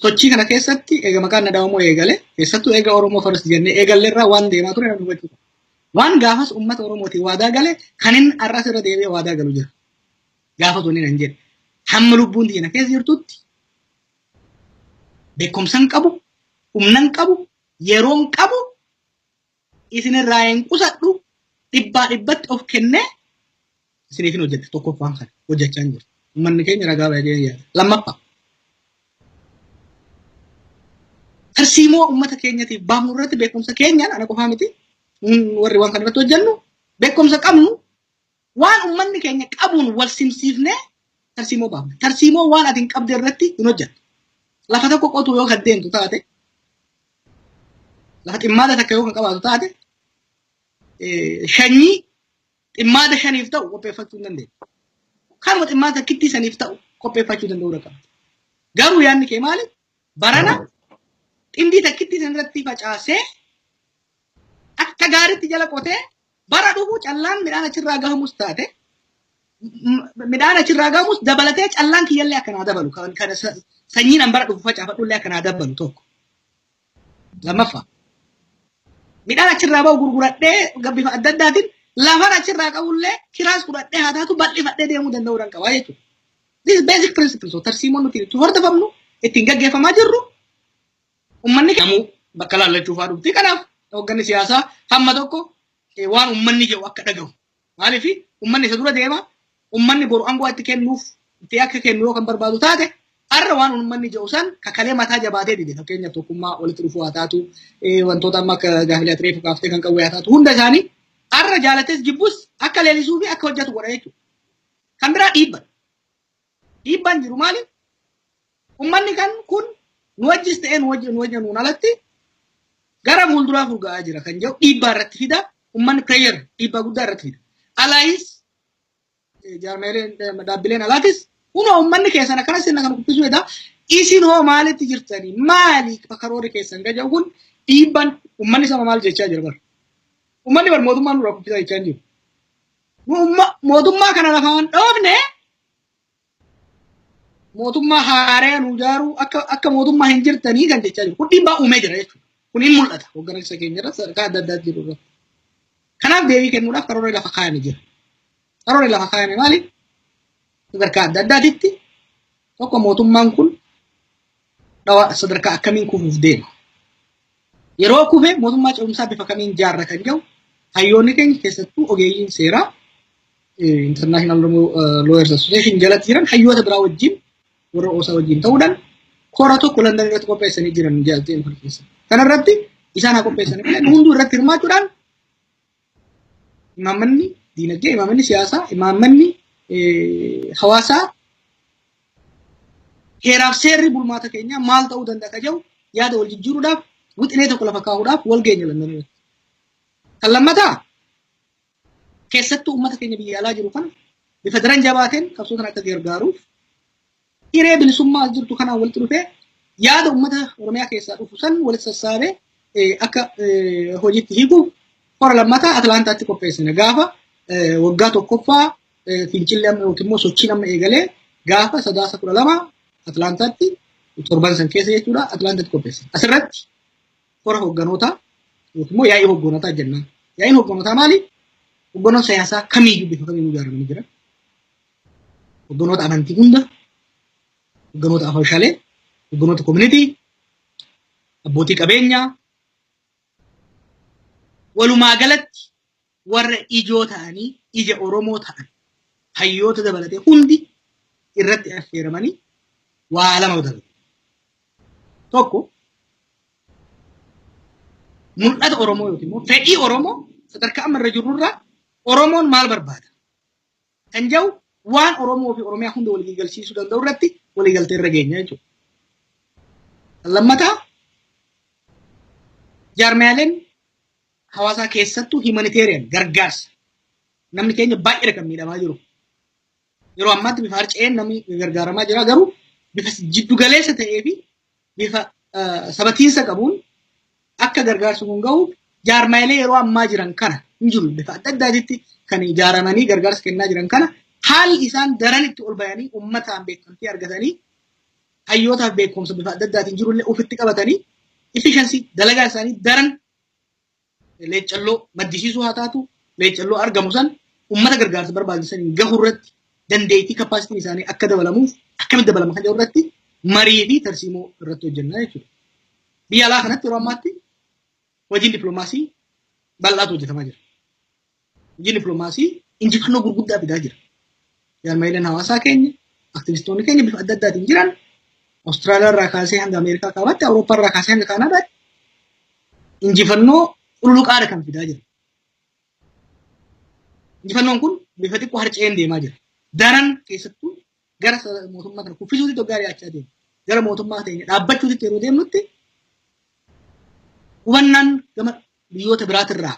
Sochii kana keessatti eega maqaan na dhawamoo eegale, keessattuu eega Oromoo First jennee eegalle irraa waan deemaa ture namni hubachuu qaba. Waan gaafas uummata Oromootiin waadaa gale kan inni har'as irra deebi'ee waadaa galu jira. Gaafas wanni nan jedhe, hamma lubbuun tiyya na keessa jirtutti, beekumsan qabu, humnan qabu, yeroon qabu isinirraa hin qusadhu, dhibbaa dhibbatti of kennee isiniifin hojjedha. Tokkoffaan kana hojjechaa hin jiru. Uummanni keenya ragaa baay'ee yaada. Lammaffaa, tarsiimoo uummata keenyatiif baafnu irratti beekumsa keenyaan, ana qofaa miti, warri waan kana irratti hojjennu, beekumsa qabnu waan uummanni keenya qabuun wal simsiifnee Tarsiimoo baafna. Tarsiimoo waan ati hin qabde irratti hin hojjettu. Lafa tokko qotuu yoo kan deemtu taate, lafa ximmaada takka yoo kan qabaatu taate, shanyii ximmaada shaniif ta'u qopheeffachuu hin dandeettu. Kanuma ximmaada takkittii saniif ta'u qopheeffachuu danda'uu qabda. Garuu yaadni kee maali? Barana xindii takkittii san irratti facaasee, akka gaariitti jala qotee, bara dhufu callaan midhaan achirraa gahamus taate, midhaan achirraa gahamus dabalatee callaan kiyyallee akkanaa dabalu, kan sanyiin an bara dhufu facaafadhullee akkanaa dabalu tokko. Lammaffaa, midhaan achirraa bahu gurguradhee bifa adda addaatiin lafan achirraa qabullee kiraas fudhadhee haa taatu bal'ifadhee deemuu danda'uu dan qabaa jechuudha. This is basic principle. So tarsiimoon nuti itti hordofamnu, ittiin gaggeeffamaa jirru, uummanni kamuu bakka laallachuu fa'aa dhufti. Kanaaf hoogganni siyaasaa hamma tokko waan uummanni jedhu akka dhagahu. Maaliif? Uummanni isa dura deema. Uummanni boru aangoo itti kennuuf itti akka kennu yoo kan barbaadu taate, har'a waan uummanni jedhu san kakalee mataa jabaatee dide, fakkeenyaaf tokkummaa walitti dhufuu haa taatu, wantoota amma akka gaafilee atireefu kaaftee kan qawwee haa taatu, hunda isaanii har'a jaalates jibbus akka leellisuu fi akka hojjetu godha jechuudha. Kan biraa dhiibba. Dhiibbaan jiru maali? Uummanni kan kun nu wajjis ta'ee nu wajji nuun alatti gara fuulduraa furga'aa jira kan jedhu dhiibbaa irratti fida. Uummanni pressure dhiibbaa guddaa irratti fida. Alaayis jaarmeeleen dhaabbileen alaatis kunoo uummanni keessan akkana sirna kana kuffisuu jedha. Isin hoo maalitti jirtanii? Maali karoorri keessan gaja'u kun? Dhiibbaan uummanni sama maal jechaa jira bara? Uummanni bar mootummaan nurraa kuffisaa jechaa hin jiru. Mootummaa kana lafaan dhoofne, mootummaa haaraa nu ijaaruu akka mootummaa hin jirtanii kan jechaa jiru. Kun dhiibbaa uumee jira jechuudha. Kun hin mul'ata hooggansa keenya irratti, sadarkaa adda addaa jiru irratti. Kanaaf deebii kennuudhaaf karoora lafa kaayame jira. Karoora lafa kaayame maali? Sadarkaa adda addaatitti tokko, mootummaan kun sadarkaa akkamiin kufuuf deema? Yeroo kufe mootummaa ce'umsaa bifa kamiin jaarra kan jedhu, hayyoonni keenya, keessattuu ogeeyyiin seeraa International Lawyers Association jalatti jiran, hayyoota biraa wajjin, warra OSA wajjin ta'uudhaan kora tokko London irratti qopheessanii jiran ji'a kana keessa. Kana irratti isaan haa qopheessanii malee, hunduu irratti hirmaachuudhaan imaammanni diinagdee, imaammanni siyaasaa, imaammanni hawaasaa, heeraaf seerri bulmaata keenyaa maal ta'uu danda'a ka jedhu yaada wal jijjiiruudhaaf, wixinee tokko lafa kaa'uudhaaf wal geenya London irratti. Kan lammataa, keessattuu uummata keenya biyya alaa jiru kana bifa daran jabaateen qabsoo kana akka gargaaruuf, hiree bilisummaa as jirtu kanaan walitti dhufee yaada uummata Oromiyaa keessaa dhufu san walitti sassaabee akka hojiitti hiikuuf kora lammataa Atlaantaatti qopheessina. Gaafa waggaa tokkoffaa fincilli amma yookiin immoo sochiin amma eegalee, gaafa Sadaasa 12 Atlaantaatti, torban san keessa jechuudha, Atlaantaatti qopheessina. Asirratti kora hoogganootaa yookiin immoo yaa'ii hoogganootaa jennaan. Yaa'iin hoogganootaa maali? Hoogganoota siyaasaa kamiiyyuu bifa kamiyyuu ijaaramanii jiran. Hoogganoota amantii hunda, hoogganoota afooshalee, hoogganoota community, abbootii qabeenyaa, walumaa galatti warra ijoo ta'anii ija Oromoo ta'an, hayyoota dabalatee hundi irratti affeeramanii waa lama dalagu. Tokko, mul'ata Oromoo yookiin immoo fedhii Oromoo, sadarkaa amma irra jirrurraa Oromoon maal barbaada kan jedhu, waan Oromoo fi Oromiyaa hunda walii galchiisuu danda'u irratti waliigaltee irra geenya jechuudha. Kan lammataa, jaarmiyaaleen hawaasaa, keessattuu humanitarian gargaarsa, namni keenya baay'ee kan miidhamaa jiru. Yeroo ammaatti bifa harca'een namni gargaaramaa jira, garuu bifa jiddu galeessa ta'ee fi bifa sabatiinsa qabuun akka gargaarsi kun gahu, jaarmaalee yeroo ammaa jiran kana hin jiru, bifa adda addaatitti kan ijaaramanii gargaarsa kennaa jiran kana, haalli isaan daran itti ol bayanii uummataan beekamtii argatanii, hayyootaaf beekumsa bifa adda addaatiin jirullee ofitti qabatanii, efficiency dalagaa isaanii daran leeccalloo maddisiisuu haa taatu, leeccalloo argamu san uummata gargaarsa barbaachisan gahu irratti dandeettii capacityn isaanii akka dabalamuuf akkamitti dabalama kan jedhu irratti marii fi tarsiimoo irratti hojjennaa jechuudha. Biyya alaa kanatti yeroo ammaatti hojiin dippiloomaasii bal'aatu hojjetamaa jira. Hojiin dippiloomaasii injifannoo gurguddaa fidaa jira. Jaarmayileen hawaasaa keenya, aktivistoonni keenya bifa adda addaatiin jiran, Awustiraaliyaa irraa kaasee hanga Ameerikaa kaabaatti, Awurooppaa irraa kaasee hanga Kaanaadaatti injifannoo cululuqaadha kan fidaa jira. Injifannoon kun bifa xiqqoo harca'een deemaa jira. Daran keessattuu Gara mootummaa kana kuffisuutti hoggaa dhiyaachaa deemu. Gara mootummaa teenya dhaabbachuutti yeroo deemnutti hubannaan gama biyyoota biraatirraa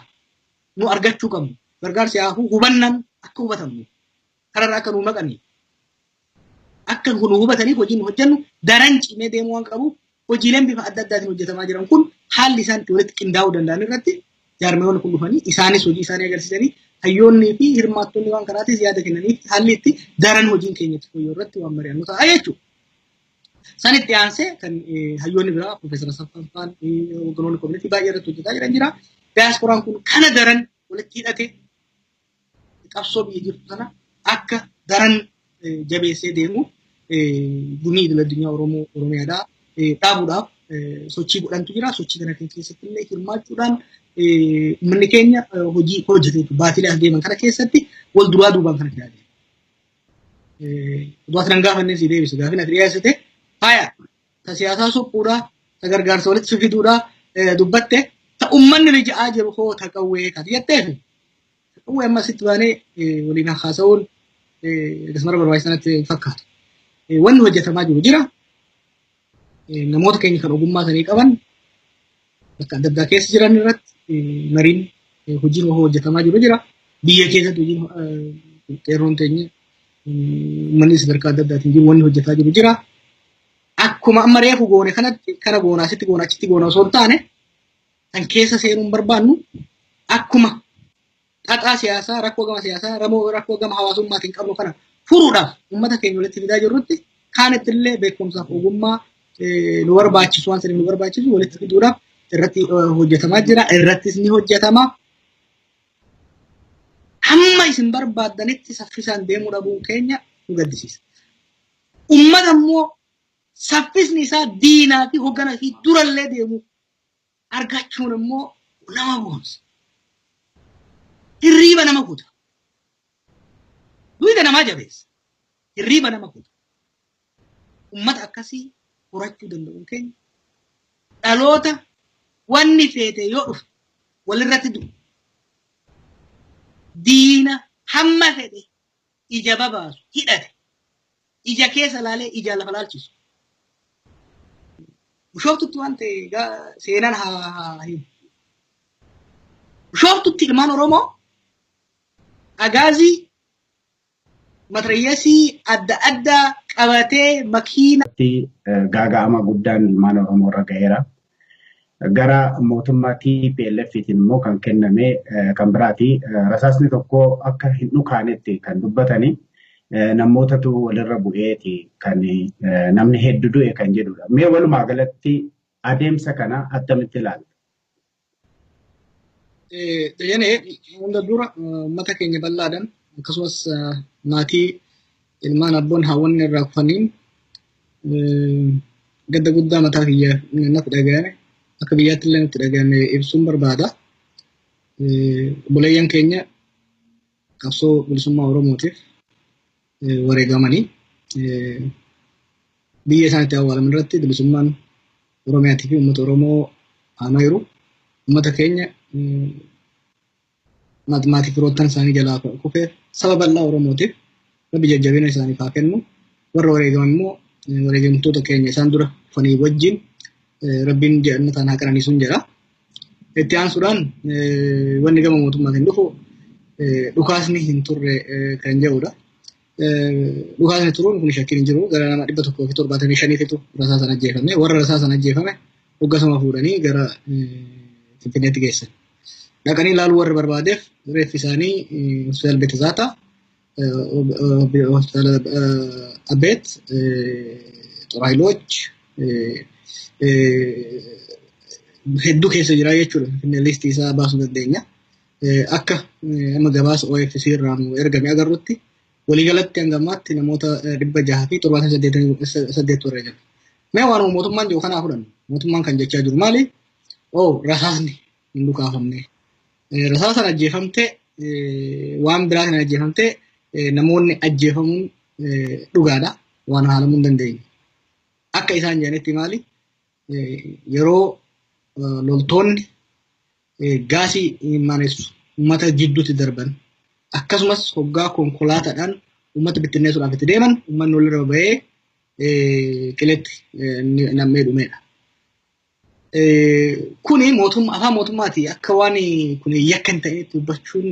nu argachuu qabnu. Gargaarsi haafuu hubannaan akka hubatamnu kararraa akka nu maqanii akka nu hubataniif hojiin nu hojjennu daran cimee deemuu waan qabuuf, hojiileen bifa adda addaatiin hojjetamaa jiran kun haalli isaan itti walitti qindaa'uu danda'an irratti jaarmiyoonni kun dhufanii isaanis hojii isaanii agarsiisanii, hayyoonnii fi hirmaattonni waan kanaatis yaada kennanii, haalli itti daran hojiin keenya itti fooyya'u irratti waan mari'annu ta'a jechuudha. Sanitti aansee kan hayyoonni biraa, Profeesar Asaffaan faan, hogganoonni community baay'ee irratti hojjetaa jiran jira. Daayasporaan kun kana daran walitti hidhate qabsoo biyya jirtu sana akka daran jabeessee deemu gumii idil addunyaa Oromoo Oromiyaadhaa dhaabuudhaaf sochii godhantu jira. Sochii kana keessatti illee hirmaachuudhaan uummanni keenya hojii hojjete baatilee as deeman kana keessatti wal duraa duubaan kana fidaa deema. Utuu nan gaafannee si deebisu, gaafin ati dhiyeessite faaya ta siyaasaa suphuudhaa, ta gargaarsa walitti fiduudhaa dubbatte, ta uummanni rija'aa jiru hoo, ta qawwee kan jetteef, qawwee amma asitti baanee waliin haasa'uun akkasuma barbaachisaa natti fakkaatu. Wanni hojjetamaa jiru jira. Namoota keenya kan ogummaa sanii qaban bakka adda addaa keessa jiran irratti mariin hojiin hojjetamaa jiru jira. Biyya keessatti hojiin qeerroon teenya, uummanni sadarkaa adda addaatiin jiru wanni hojjetaa jiru jira. Akkuma amma reefu goone kanatti kana goona, asitti goona, achitti goona osoo hin taane, kan keessa seenuun barbaannu akkuma xaxaa siyaasaa, rakkoo gama siyaasaa, rakkoo gama hawaasummaatiin qabnu kana furuudhaaf uummata keenya walitti fidaa jirrutti, kaanitti illee beekumsaaf ogummaa nu barbaachisu, waan saniif nu barbaachisu walitti fiduudhaaf irratti hojjetamaa jira. Irrattis ni hojjetama. Hamma isin barbaaddanitti saffisaan deemuu dhabuun keenya nu gaddisiisa. Uummata immoo saffisni isaa diinaa fi hoggana fi durallee deemu argachuun immoo nama boonsa. Hirriiba nama kuta. Duyda namaa jabeessa. Hirriiba nama kuta. Uummata akkasii horachuu danda'uun keenya, dhaloota wanni feete yoo dhufe walirratti du'u, diina hamma fedhe ija babaasu hidhate ija keessa laalee ija lafa laalchisu. Bishooftutti waan ta'e seenaan haa himu. Bishooftutti ilmaan Oromoo agaazii matrayyasii adda addaa qabatee makiina. Gaaga'ama guddaan ilmaan Oromoo irra ga'eera. Gara mootummaa TPLFtiin immoo kan kenname kan biraati. Rasaasni tokko akka hin dhukaanetti kan dubbatani namootatu walirra bu'eeti kan namni hedduu du'e kan jedhudha. Mee walumaa galatti adeemsa kana attamitti ilaalta? Dajanee, hunda dura uummata keenya bal'aadhaan, akkasumas maatii ilmaan abboon haawwanni irraa kufaniin gadda guddaa mataa kiyya natti dhagahame, akka biyyaatti illee natti dhagahame ibsuun barbaada. Obboleeyyan keenya qabsoo bilisummaa Oromootiif wareegamanii biyya isaan itti awwaalaman irratti bilisummaan Oromiyaatii fi uummata Oromoo aanaa jiru. Uummata keenya, maatii firoottan isaanii jalaa kufee, saba bal'aa Oromootiif Rabbi jajjabina isaaniif haa kennu. Warra wareegaman immoo wareegamtoota keenya isaan dura kufanii wajjin Rabbiin jannataan haa qananiisuun jedha. Itti aansuudhaan wanni gama mootummaatiin dhufu dhukaasni hin turre kan jedhudha. Dhukaasni turuun kun shakkiin hin jiru. Gara nama 175tu rasaasan ajjeefame. Warra rasaasan ajjeefame hoggasuma fuudhanii gara Finfinneetti geessan. Dhaqanii ilaaluu warri barbaadeef reeffi isaanii hospitaala Beetazaataa, hospitaala Abeet, Xoraayiloch hedduu keessa jira jechuudha. Finfinnee listii isaa baasuu dandeenya. Akka amma gabaasa OFC irraa nu ergame agarrutti, waliigalatti hanga ammaatti namoota 678 warra jiru. Mee waan mootummaan jiru kanaa fudhannu. Mootummaan kan jechaa jiru maali? Oo, rasaasni hin dhukaafamne. Rasaasan ajjeefamte, waan biraatiin ajjeefamte, namoonni ajjeefamuun dhugaadha. Waan haalamuu hin dandeenye. Akka isaan jedhanitti maali? Yeroo loltoonni gaasii maanessu uummata jidduutti darban, akkasumas hoggaa konkolaataadhaan Uummata bittinneessuudhaaf itti deeman, uummanni walirra bahee qiletti nammee dhumeedha. Kuni mootummaa afaan mootummaati akka waan kun yakka hin ta'initti dubbachuun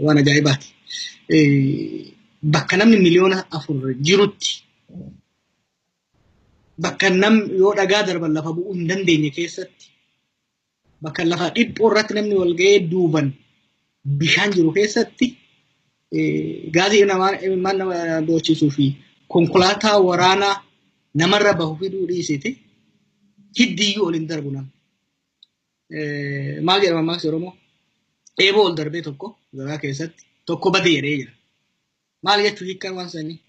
waan ajaa'ibaati. Bakka namni 4 miliyoona jirutti, bakka nam yoo dhagaa darban lafa bu'uu hin dandeenye keessatti, bakka lafa dhiphoo irratti namni wal ga'ee duuban bishaan jiru keessatti, gaazii namaa nama dhoochisuu fi konkolaataa waraanaa namarra bahu fiduu dhiisiti hiddiyyuu ol hin darbu namni. Maal jedhama maksi Oromoo? Eeboo ol darbee tokko gabaa keessatti tokko bade jedhee jira. Maal jechuu hiikkaan waan sanii?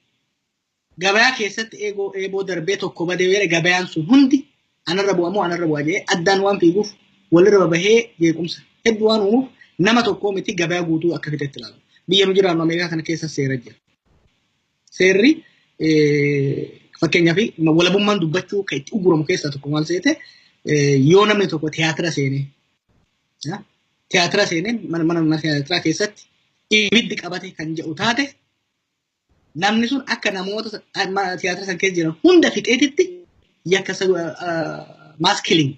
Gabayaa keessatti eeboo darbee tokko badee jedhe, gabayaan sun hundi anarra bu'a moo anarra bu'a jedhee addaan waan fiiguuf, walirra bahee jeequmsa hedduu waan uumuuf, nama tokkoo miti gabayaa guutuu akka fixetti ilaalama. Biyya nu jiraannu Ameerikaa kana keessa seera jira. Seerri fakkeenyaaf walabummaan dubbachuu kan itti uguramu keessaa tokko maal seete? Yoo namni tokko tiyaatira seenee mana tiyaatiraa keessatti ibiddi qabate kan jedhu taate, namni sun akka namoota tiyaatira san keessa jiran hunda fixeetitti yakka mass killing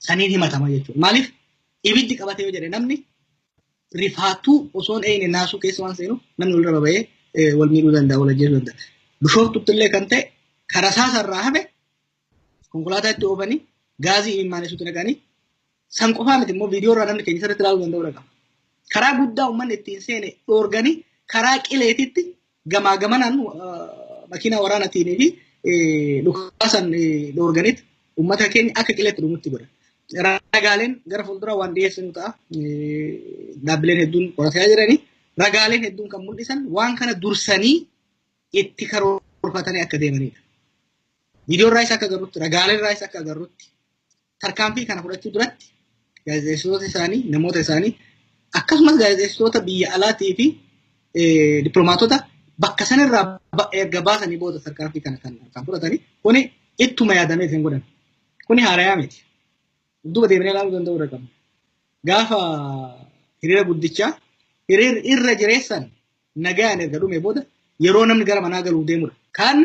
saniin himatama jechuudha. Maaliif? Ibiddi qabate yoo jedhe, namni rifaatuu osoo hin eegne naasuu keessa waan seenu, namni walirra bahee wal miidhuu danda'a, wal ajjeesuu danda'a. Bishooftutti illee kan ta'e karaa saasarraa hafe konkolaataa itti oofanii gaazii imimmaanisuutti naqanii, san qofaa miti immoo viidiyoo irraa namni keenya sirriitti ilaaluu danda'uu qaba. Karaa guddaa uummanni ittiin seene dhoorganii, karaa qileetitti gamaa gamanaan makiinaa waraanaatiin fi dhukaasan dhoorganitti uummata keenya akka qileetti dhumutti godhan. Ragaaleen gara fuulduraa waan dhiyeessinu ta'a. Dhaabbileen hedduun qorataa jiranii. Ragaaleen hedduun kan mul'isan waan kana dursanii itti karoorfatanii akka deemanidha. Viidiyoo irraa isa akka agarrutti, ragaaleen irraa isa akka agarrutti, tarkaanfii kana fudhachuu duratti gaazexeessitoota isaanii, namoota isaanii, akkasumas gaazexeessitoota biyya alaatii fi dippiloomaatota bakka sanarraa erga baasanii booda tarkaanfii kana kan fudhatanii, kuni ittuma yaadamee hin godhan. Kuni haarayaa miti. Duuba deemnee ilaaluu danda'uu qabna. Gaafa hiriira guddichaa, hiriirri irra jireessan nagaan erga dhume booda, yeroo namni gara manaa galuuf deemudha. Kan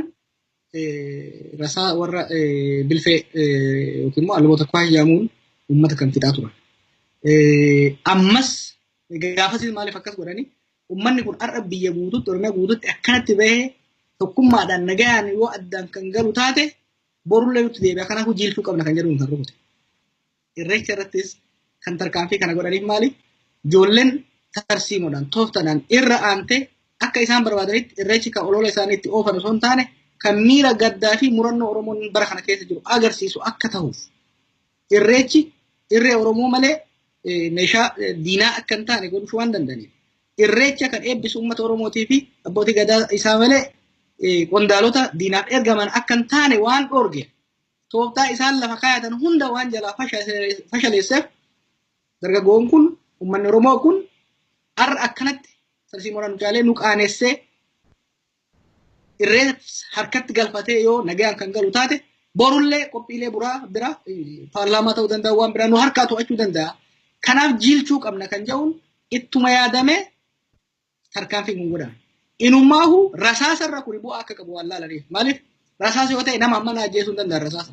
rasaa warra bilfee yookiin immoo alboota kwaa jedhamuun uummata kan fixaa turan. Ammas gaafasis maaliif akkas godhanii? Uummanni kun har'a biyya guututti, Oromiyaa guututti akkanatti bahee tokkummaadhaan nagaan yoo addaan kan galu taate, borullee nutti deebi'a, kanaafuu jiilchuu qabna kan jedhuun kan rukute. Irreecha irrattis kan tarkaanfii kana godhaniif maali? Ijoolleen tarsiimoodhaan tooftaadhaan irra aantee akka isaan barbaadanitti irreechi kan olola isaanii itti oofan osoo hin taane, kan miira gaddaa fi murannoo Oromoon bara kana keessa jiru agarsiisu akka ta'uuf, irreechi irree Oromoo malee meeshaa diinaa akka hin taane godhuu waan danda'aniif. Irreecha kan eebbisu uummata Oromootii fi abbootii gadaa isaa malee qondaalota diinaaf ergaman akka hin taane waan dhoorge, tooftaa isaan lafa kaayatan hunda waan jalaa fashaleesseef, dargaggoon kun, uummanni Oromoo kun har'a akkanatti tarsiimoodhaan nu caalee nu qaanessee irree harkatti galfatee yoo nagaan kan galu taate, borullee qophiilee biraa biraa paarlaamaa ta'uu danda'a, waan biraa nu harkaa to'achuu danda'a. Kanaaf jiilchuu qabna kan jedhuun ittuma yaadamee tarkaanfii kun godhame. Inummaahu rasaasarra kuni bu'aa akka qabu waan laalaniif. Maaliif? Rasaasa yoo ta'e nama ammana ajjeesuu hin danda'an rasaasa.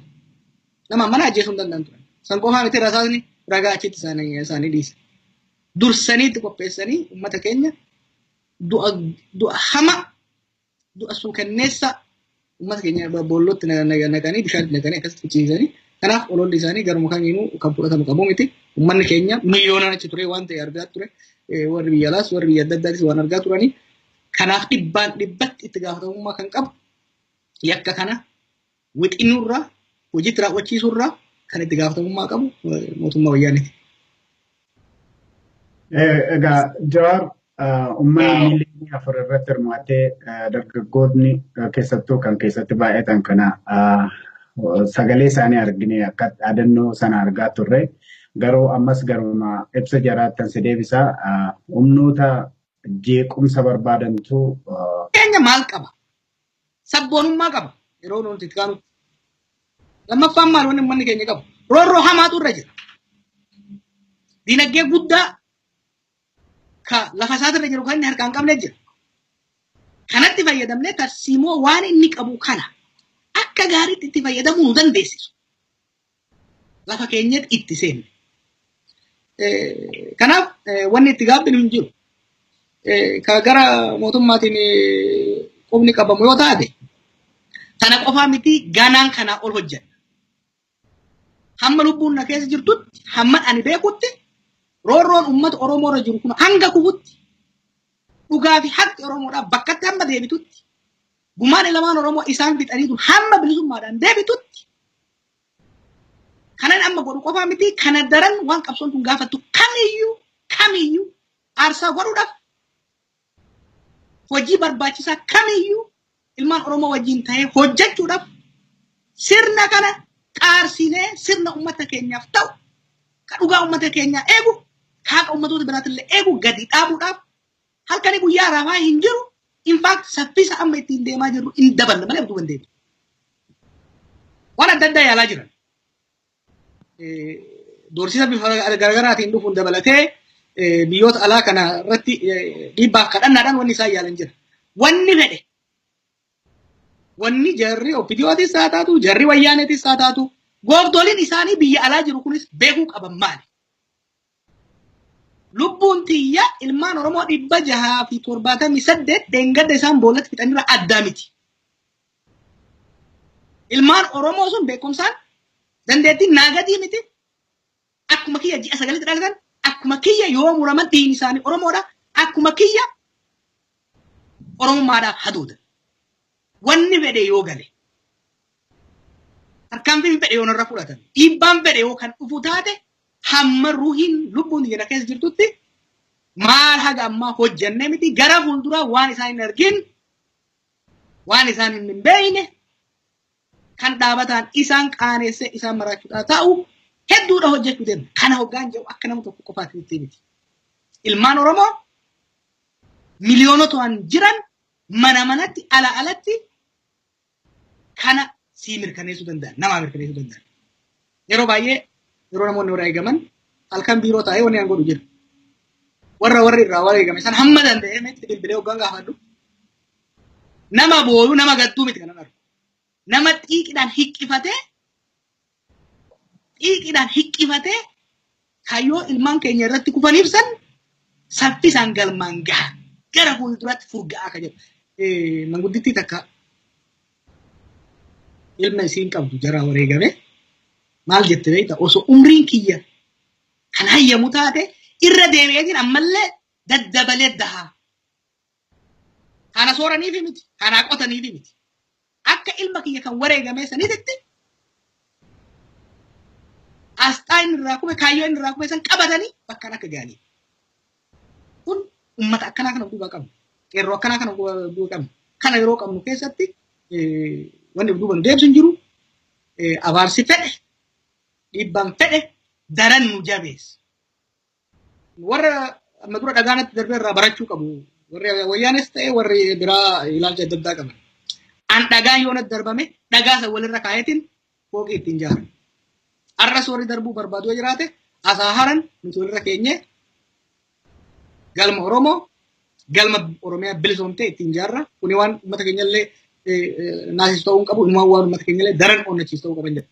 Nama ammana ajjeesuu hin danda'an turan. San qofaa miti, rasaasni ragaa achitti isaanii dhiisa. Dursanii itti qopheessanii uummata keenya du'a hama, du'a suukanneessa, uummata keenya boollootti naqanii, bishaanitti naqanii akkasitti fichiisanii. Kanaaf ololli isaanii garuma kamiinuu kan fudhatamu qabu miti. Uummanni keenya miliyoonaan achi ture waan ta'e argaa ture. Warri biyya alaas, warri biyya adda addaatis waan argaa turanii. Kanaaf dhibbaan dhibbatti itti gaafatamummaa kan qabu, yakka kana wixinurraa hojiitti raawwachiisurraa kan itti gaafatamummaa qabu mootummaa wayyaaniiti. Egaa Jawaar, uummanni 4 miliyoonii irratti hirmaatee, dargaggoonni keessattuu kan keessatti baay'atan kana sagalee isaanii argine, akka dhaadannoo sana argaa turre. Garuu ammas garuma ibsa jaraattan si deebisaa, humnoota jeequmsa barbaadantu. Keenya maal qaba? Sabboonummaa qaba yeroo nuti itti kaanutti. Lammaffaan maal wanni uummanni keenya qabu? Roorroo hamaatu irra jira. Dinagdee guddaa ka lafa isaatirra jiru kan inni harkaan qabne jira. Kanatti fayyadamnee tarsiimoo waan inni qabu kana akka gaariitti itti fayyadamuu nu dandeessisu. Lafa keenyatti itti seenne. Kanaaf wanni itti gaabbinu hin jiru. Ka gara mootummaatiin qubni qabamu yoo taate, tana qofaa miti, ganaan kanaa ol hojjenna. Hamma lubbuun na keessa jirtutti, hamma ani beekutti, roorroon uummata Oromoo irra jiru kun hanga kufutti, dhugaa fi haqni Oromoodhaaf bakkatti hamma deebitutti, gumaan ilmaan Oromoo isaan fixanii tun hamma bilisummaadhaan deebitutti, kanan amma godhu qofaa miti, kana daran waan qabsoon tun gaafattu kamiyyuu kamiyyuu aarsaa godhuudhaaf, hojii barbaachisaa kamiyyuu ilmaan Oromoo wajjin ta'ee hojjechuudhaaf, sirna kana qaarsinee sirna uummata keenyaaf ta'u, ka dhugaa uummata keenyaa eegu, ka haqa uummatoota biraatillee eegu gadi dhaabuudhaaf halkanii guyyaa rafaa hin jiru. In fact, saffisa amma ittiin deemaa jirru hin daballa malee utuu hin deebiin. Waan adda addaa yaalaa jiran. Doorsisa bifa garaagaraatiin dhufuun dabalatee biyyoota alaa kana irratti dhiibbaaf kadhannaadhaan wanni isaan yaalan jira. Wanni fedhe, wanni jarri OPDOtis haa taatu, jarri Wayyaaneetis haa taatu, gooftoliin isaanii biyya alaa jiru kunis beekuu qaban maali? Lubbuun tiyya ilmaan Oromoo 678 dheengadda isaan boollatti fixanirra addaa miti. Ilmaan Oromoo sun beekumsaan dandeettiin naagadii miti. Akkuma kiyya ji'a 9tti dhalatan, akkuma kiyya yoo muraman dhiigni isaanii Oromoodha. Akkuma kiyya Oromummaadhaaf haduudan. Wanni fedhe yoo gale, tarkaanfiin fedhe yoo narra fudhatan, dhiibbaan fedhe yoo kan dhufu taate, hamma ruhiin lubbuun jira keessa jirtutti maal haga ammaa hojjannee miti, gara fuulduraa waan isaan hin argin, waan isaan hin beekne, kan dhaabataan isaan qaaneessee isaan maraachuudhaa ta'u hedduudha hojjechuu deemna. Kana hoggaan jedhu akka nama tokko qofaatti miti. Ilmaan Oromoo miliyoonotaan jiran mana manatti, ala alatti kana sii mirkaneessuu danda'an, namaa mirkaneessuu danda'an. Yeroo baay'ee yeroo namoonni warra eegaman halkan biiroo taa'ee wanni an godhu jira. Warra warri irraa warra eegame san hamma danda'emetti bilbilee hoggaan gaafadhu. Nama booyu, nama gadduu miti kanan argu. Nama xiiqidhaan hiqqifatee, xiiqidhaan hiqqifatee kaayyoo ilmaan keenya irratti kufaniif san saffisaan galmaan gaha. Gara fuulduraatti furga'aa ka jedhu. Manguddittii takka ilma isiin qabdu jara wareegame maal jette beekta? Osoo umriin kiyya kan hayyamu taate irra deebi'eetiin ammallee daddabalee dahaa. Kana sooraniifi miti, kanaa qotaniifi miti. Akka ilma kiyya kan wareegamee saniititti asxaa inni irraa kufe, kaayyoo inni irraa kufe san qabatanii bakkaan akka ga'anii. Kun uummata akkanaa kana duubaa qabna. Qeerroo akkanaa kana duuba qabna. Kana yeroo qabnu keessatti wanni duuba nu deebisu hin jiru. Abaarsi fedhe, dhiibbaan fedhe daran nu jabeessa. Warra amma dura dhagaanatti darbee irraa barachuu qabu. Warri Wayyaanes ta'e warri biraa ilaalcha adda addaa qaban. An dhagaan yoo natti darbame dhagaa san walirra kaayetiin fooqii ittiin ijaaran. Arras warri darbuu barbaadu yoo jiraate asaa haran, nuti walirra keenyee galma Oromoo, galma Oromiyaa bilisoomtee ittiin ijaarra. Kuni waan uummata keenyallee naasisu ta'uu hin qabu. Inumaan waan uummata keenyallee daran onnachiisu ta'uu qaban jedha.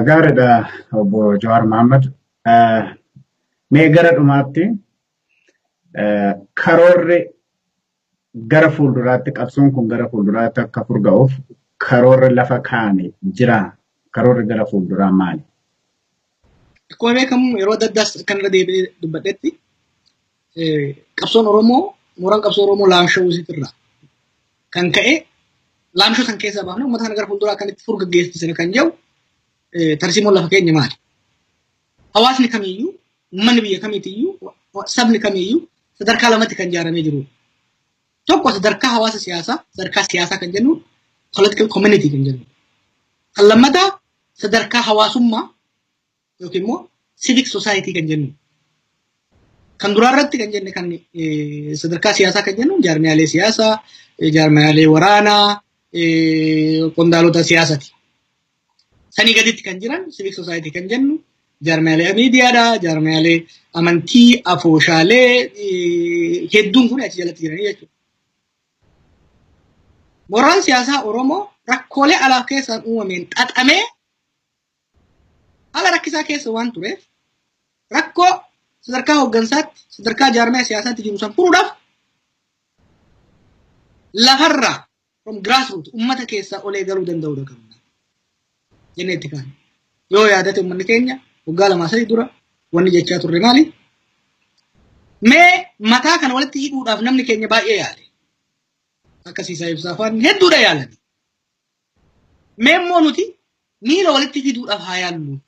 Gaariidha, obbo Jawaar Mohaammed. Mee gara dhumaatti karoorri gara fuulduraatti, qabsoon kun gara fuulduraatti akka furga'uuf karoorri lafa kaa'ame jira. Karoorri gara fuulduraa maali? Akkuma beekamu, yeroo adda addaas kan irra deebi'ee dubbadhetti, qabsoon Oromoo, mooraan qabsoo Oromoo laamsha'uu isiitirraa kan ka'e, laamshoo san keessaa baafnee uummata kana gara fuulduraa akkamitti furgaggeessisna kan jedhu tarsiimoon lafa keenya maali? Hawaasni kamiyyuu, uummanni biyya kamiitiyyuu, sabni kamiyyuu sadarkaa lamatti kan ijaaramee jirudha. Tokko sadarkaa hawaasa siyaasaa, sadarkaa siyaasaa kan jennu, political community kan jennu. Kan lammataa sadarkaa hawaasummaa yookiin immoo civic society kan jennu. Kan duraa irratti kan jenne, kan sadarkaa siyaasaa kan jennu, jaarmiyaalee siyaasaa, jaarmiyaalee waraanaa, qondaalota siyaasaati. Sanii gaditti kan jiran civic society kan jennu Jaarmiyaalee miidiyaadha, jaarmiyaalee amantii, afooshaalee hedduun kun achi jalatti jiranii jechuudha. Mooraan siyaasaa Oromoo rakkoolee alaaf keessaan uumameen xaxamee haala rakkisaa keessa waan tureef, rakkoo sadarkaa hooggansaatti, sadarkaa jaarmiyaa siyaasaatti jiru san furuudhaaf lafarraa, from grassroots, ummata keessaa olee galuu danda'uu qabna jennee itti kaane. Yoo yaadate uummanni keenya, waggaa 2-3 dura wanni jechaa turre maali? Mee mataa kana walitti hidhuudhaaf namni keenya baay'ee yaale. Akka Siisaa Ibsaa fa'aan hedduudha yaalan. Mee immoo nuti miila walitti fiduudhaaf haa yaallu.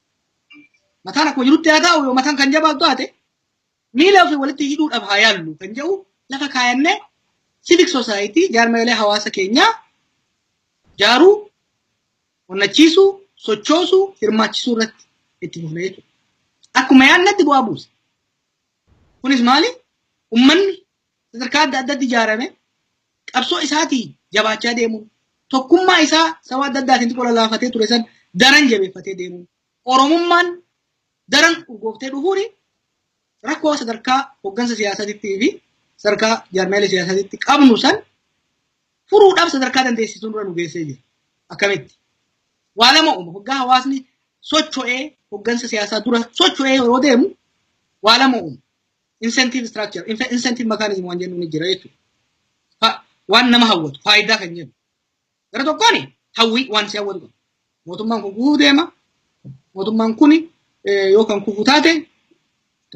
Mataan akkuma jirutti haa ta'u, yoo mataan kan jabaatu taate, miila ofii walitti hidhuudhaaf haa yaallu kan jedhu lafa kaayannee, civic society, jaarmiyaalee hawaasa keenyaa jaaruu, onnachiisuu, sochoosuu, hirmaachisuu irratti itti fufne jechuudha. Akkuma yaadnetti bu'aa buuse. Kunis maali? Uummanni sadarkaa adda addaatti ijaarame qabsoo isaatii jabaachaa deemuun, tokkummaa isaa saba adda addaatiin xiqqoo lallaafatee ture san daran jabeeffatee deemuun, Oromummaan daran urgooftee dhufuuni, rakkoo sadarkaa hooggansa siyaasaatittii fi sadarkaa jaarmiyaalee siyaasaatitti qabnu san furuudhaaf sadarkaa dandeessisuun dura nu geessee jira. Akkamitti? Waa lama uuma. Hoggaa hawaasni socho'ee hooggansa siyaasaa dura socho'ee yeroo deemu waa lama uuma. Incentive structure, incentive mechanism waan jennu ni jira jechuudha. Waan nama hawwatu, faayidaa kan jennu. Gara tokkoon hawwii waan si hawwatu qaba. Mootummaan kun kufuu deema. Mootummaan kun yoo kan kufu taate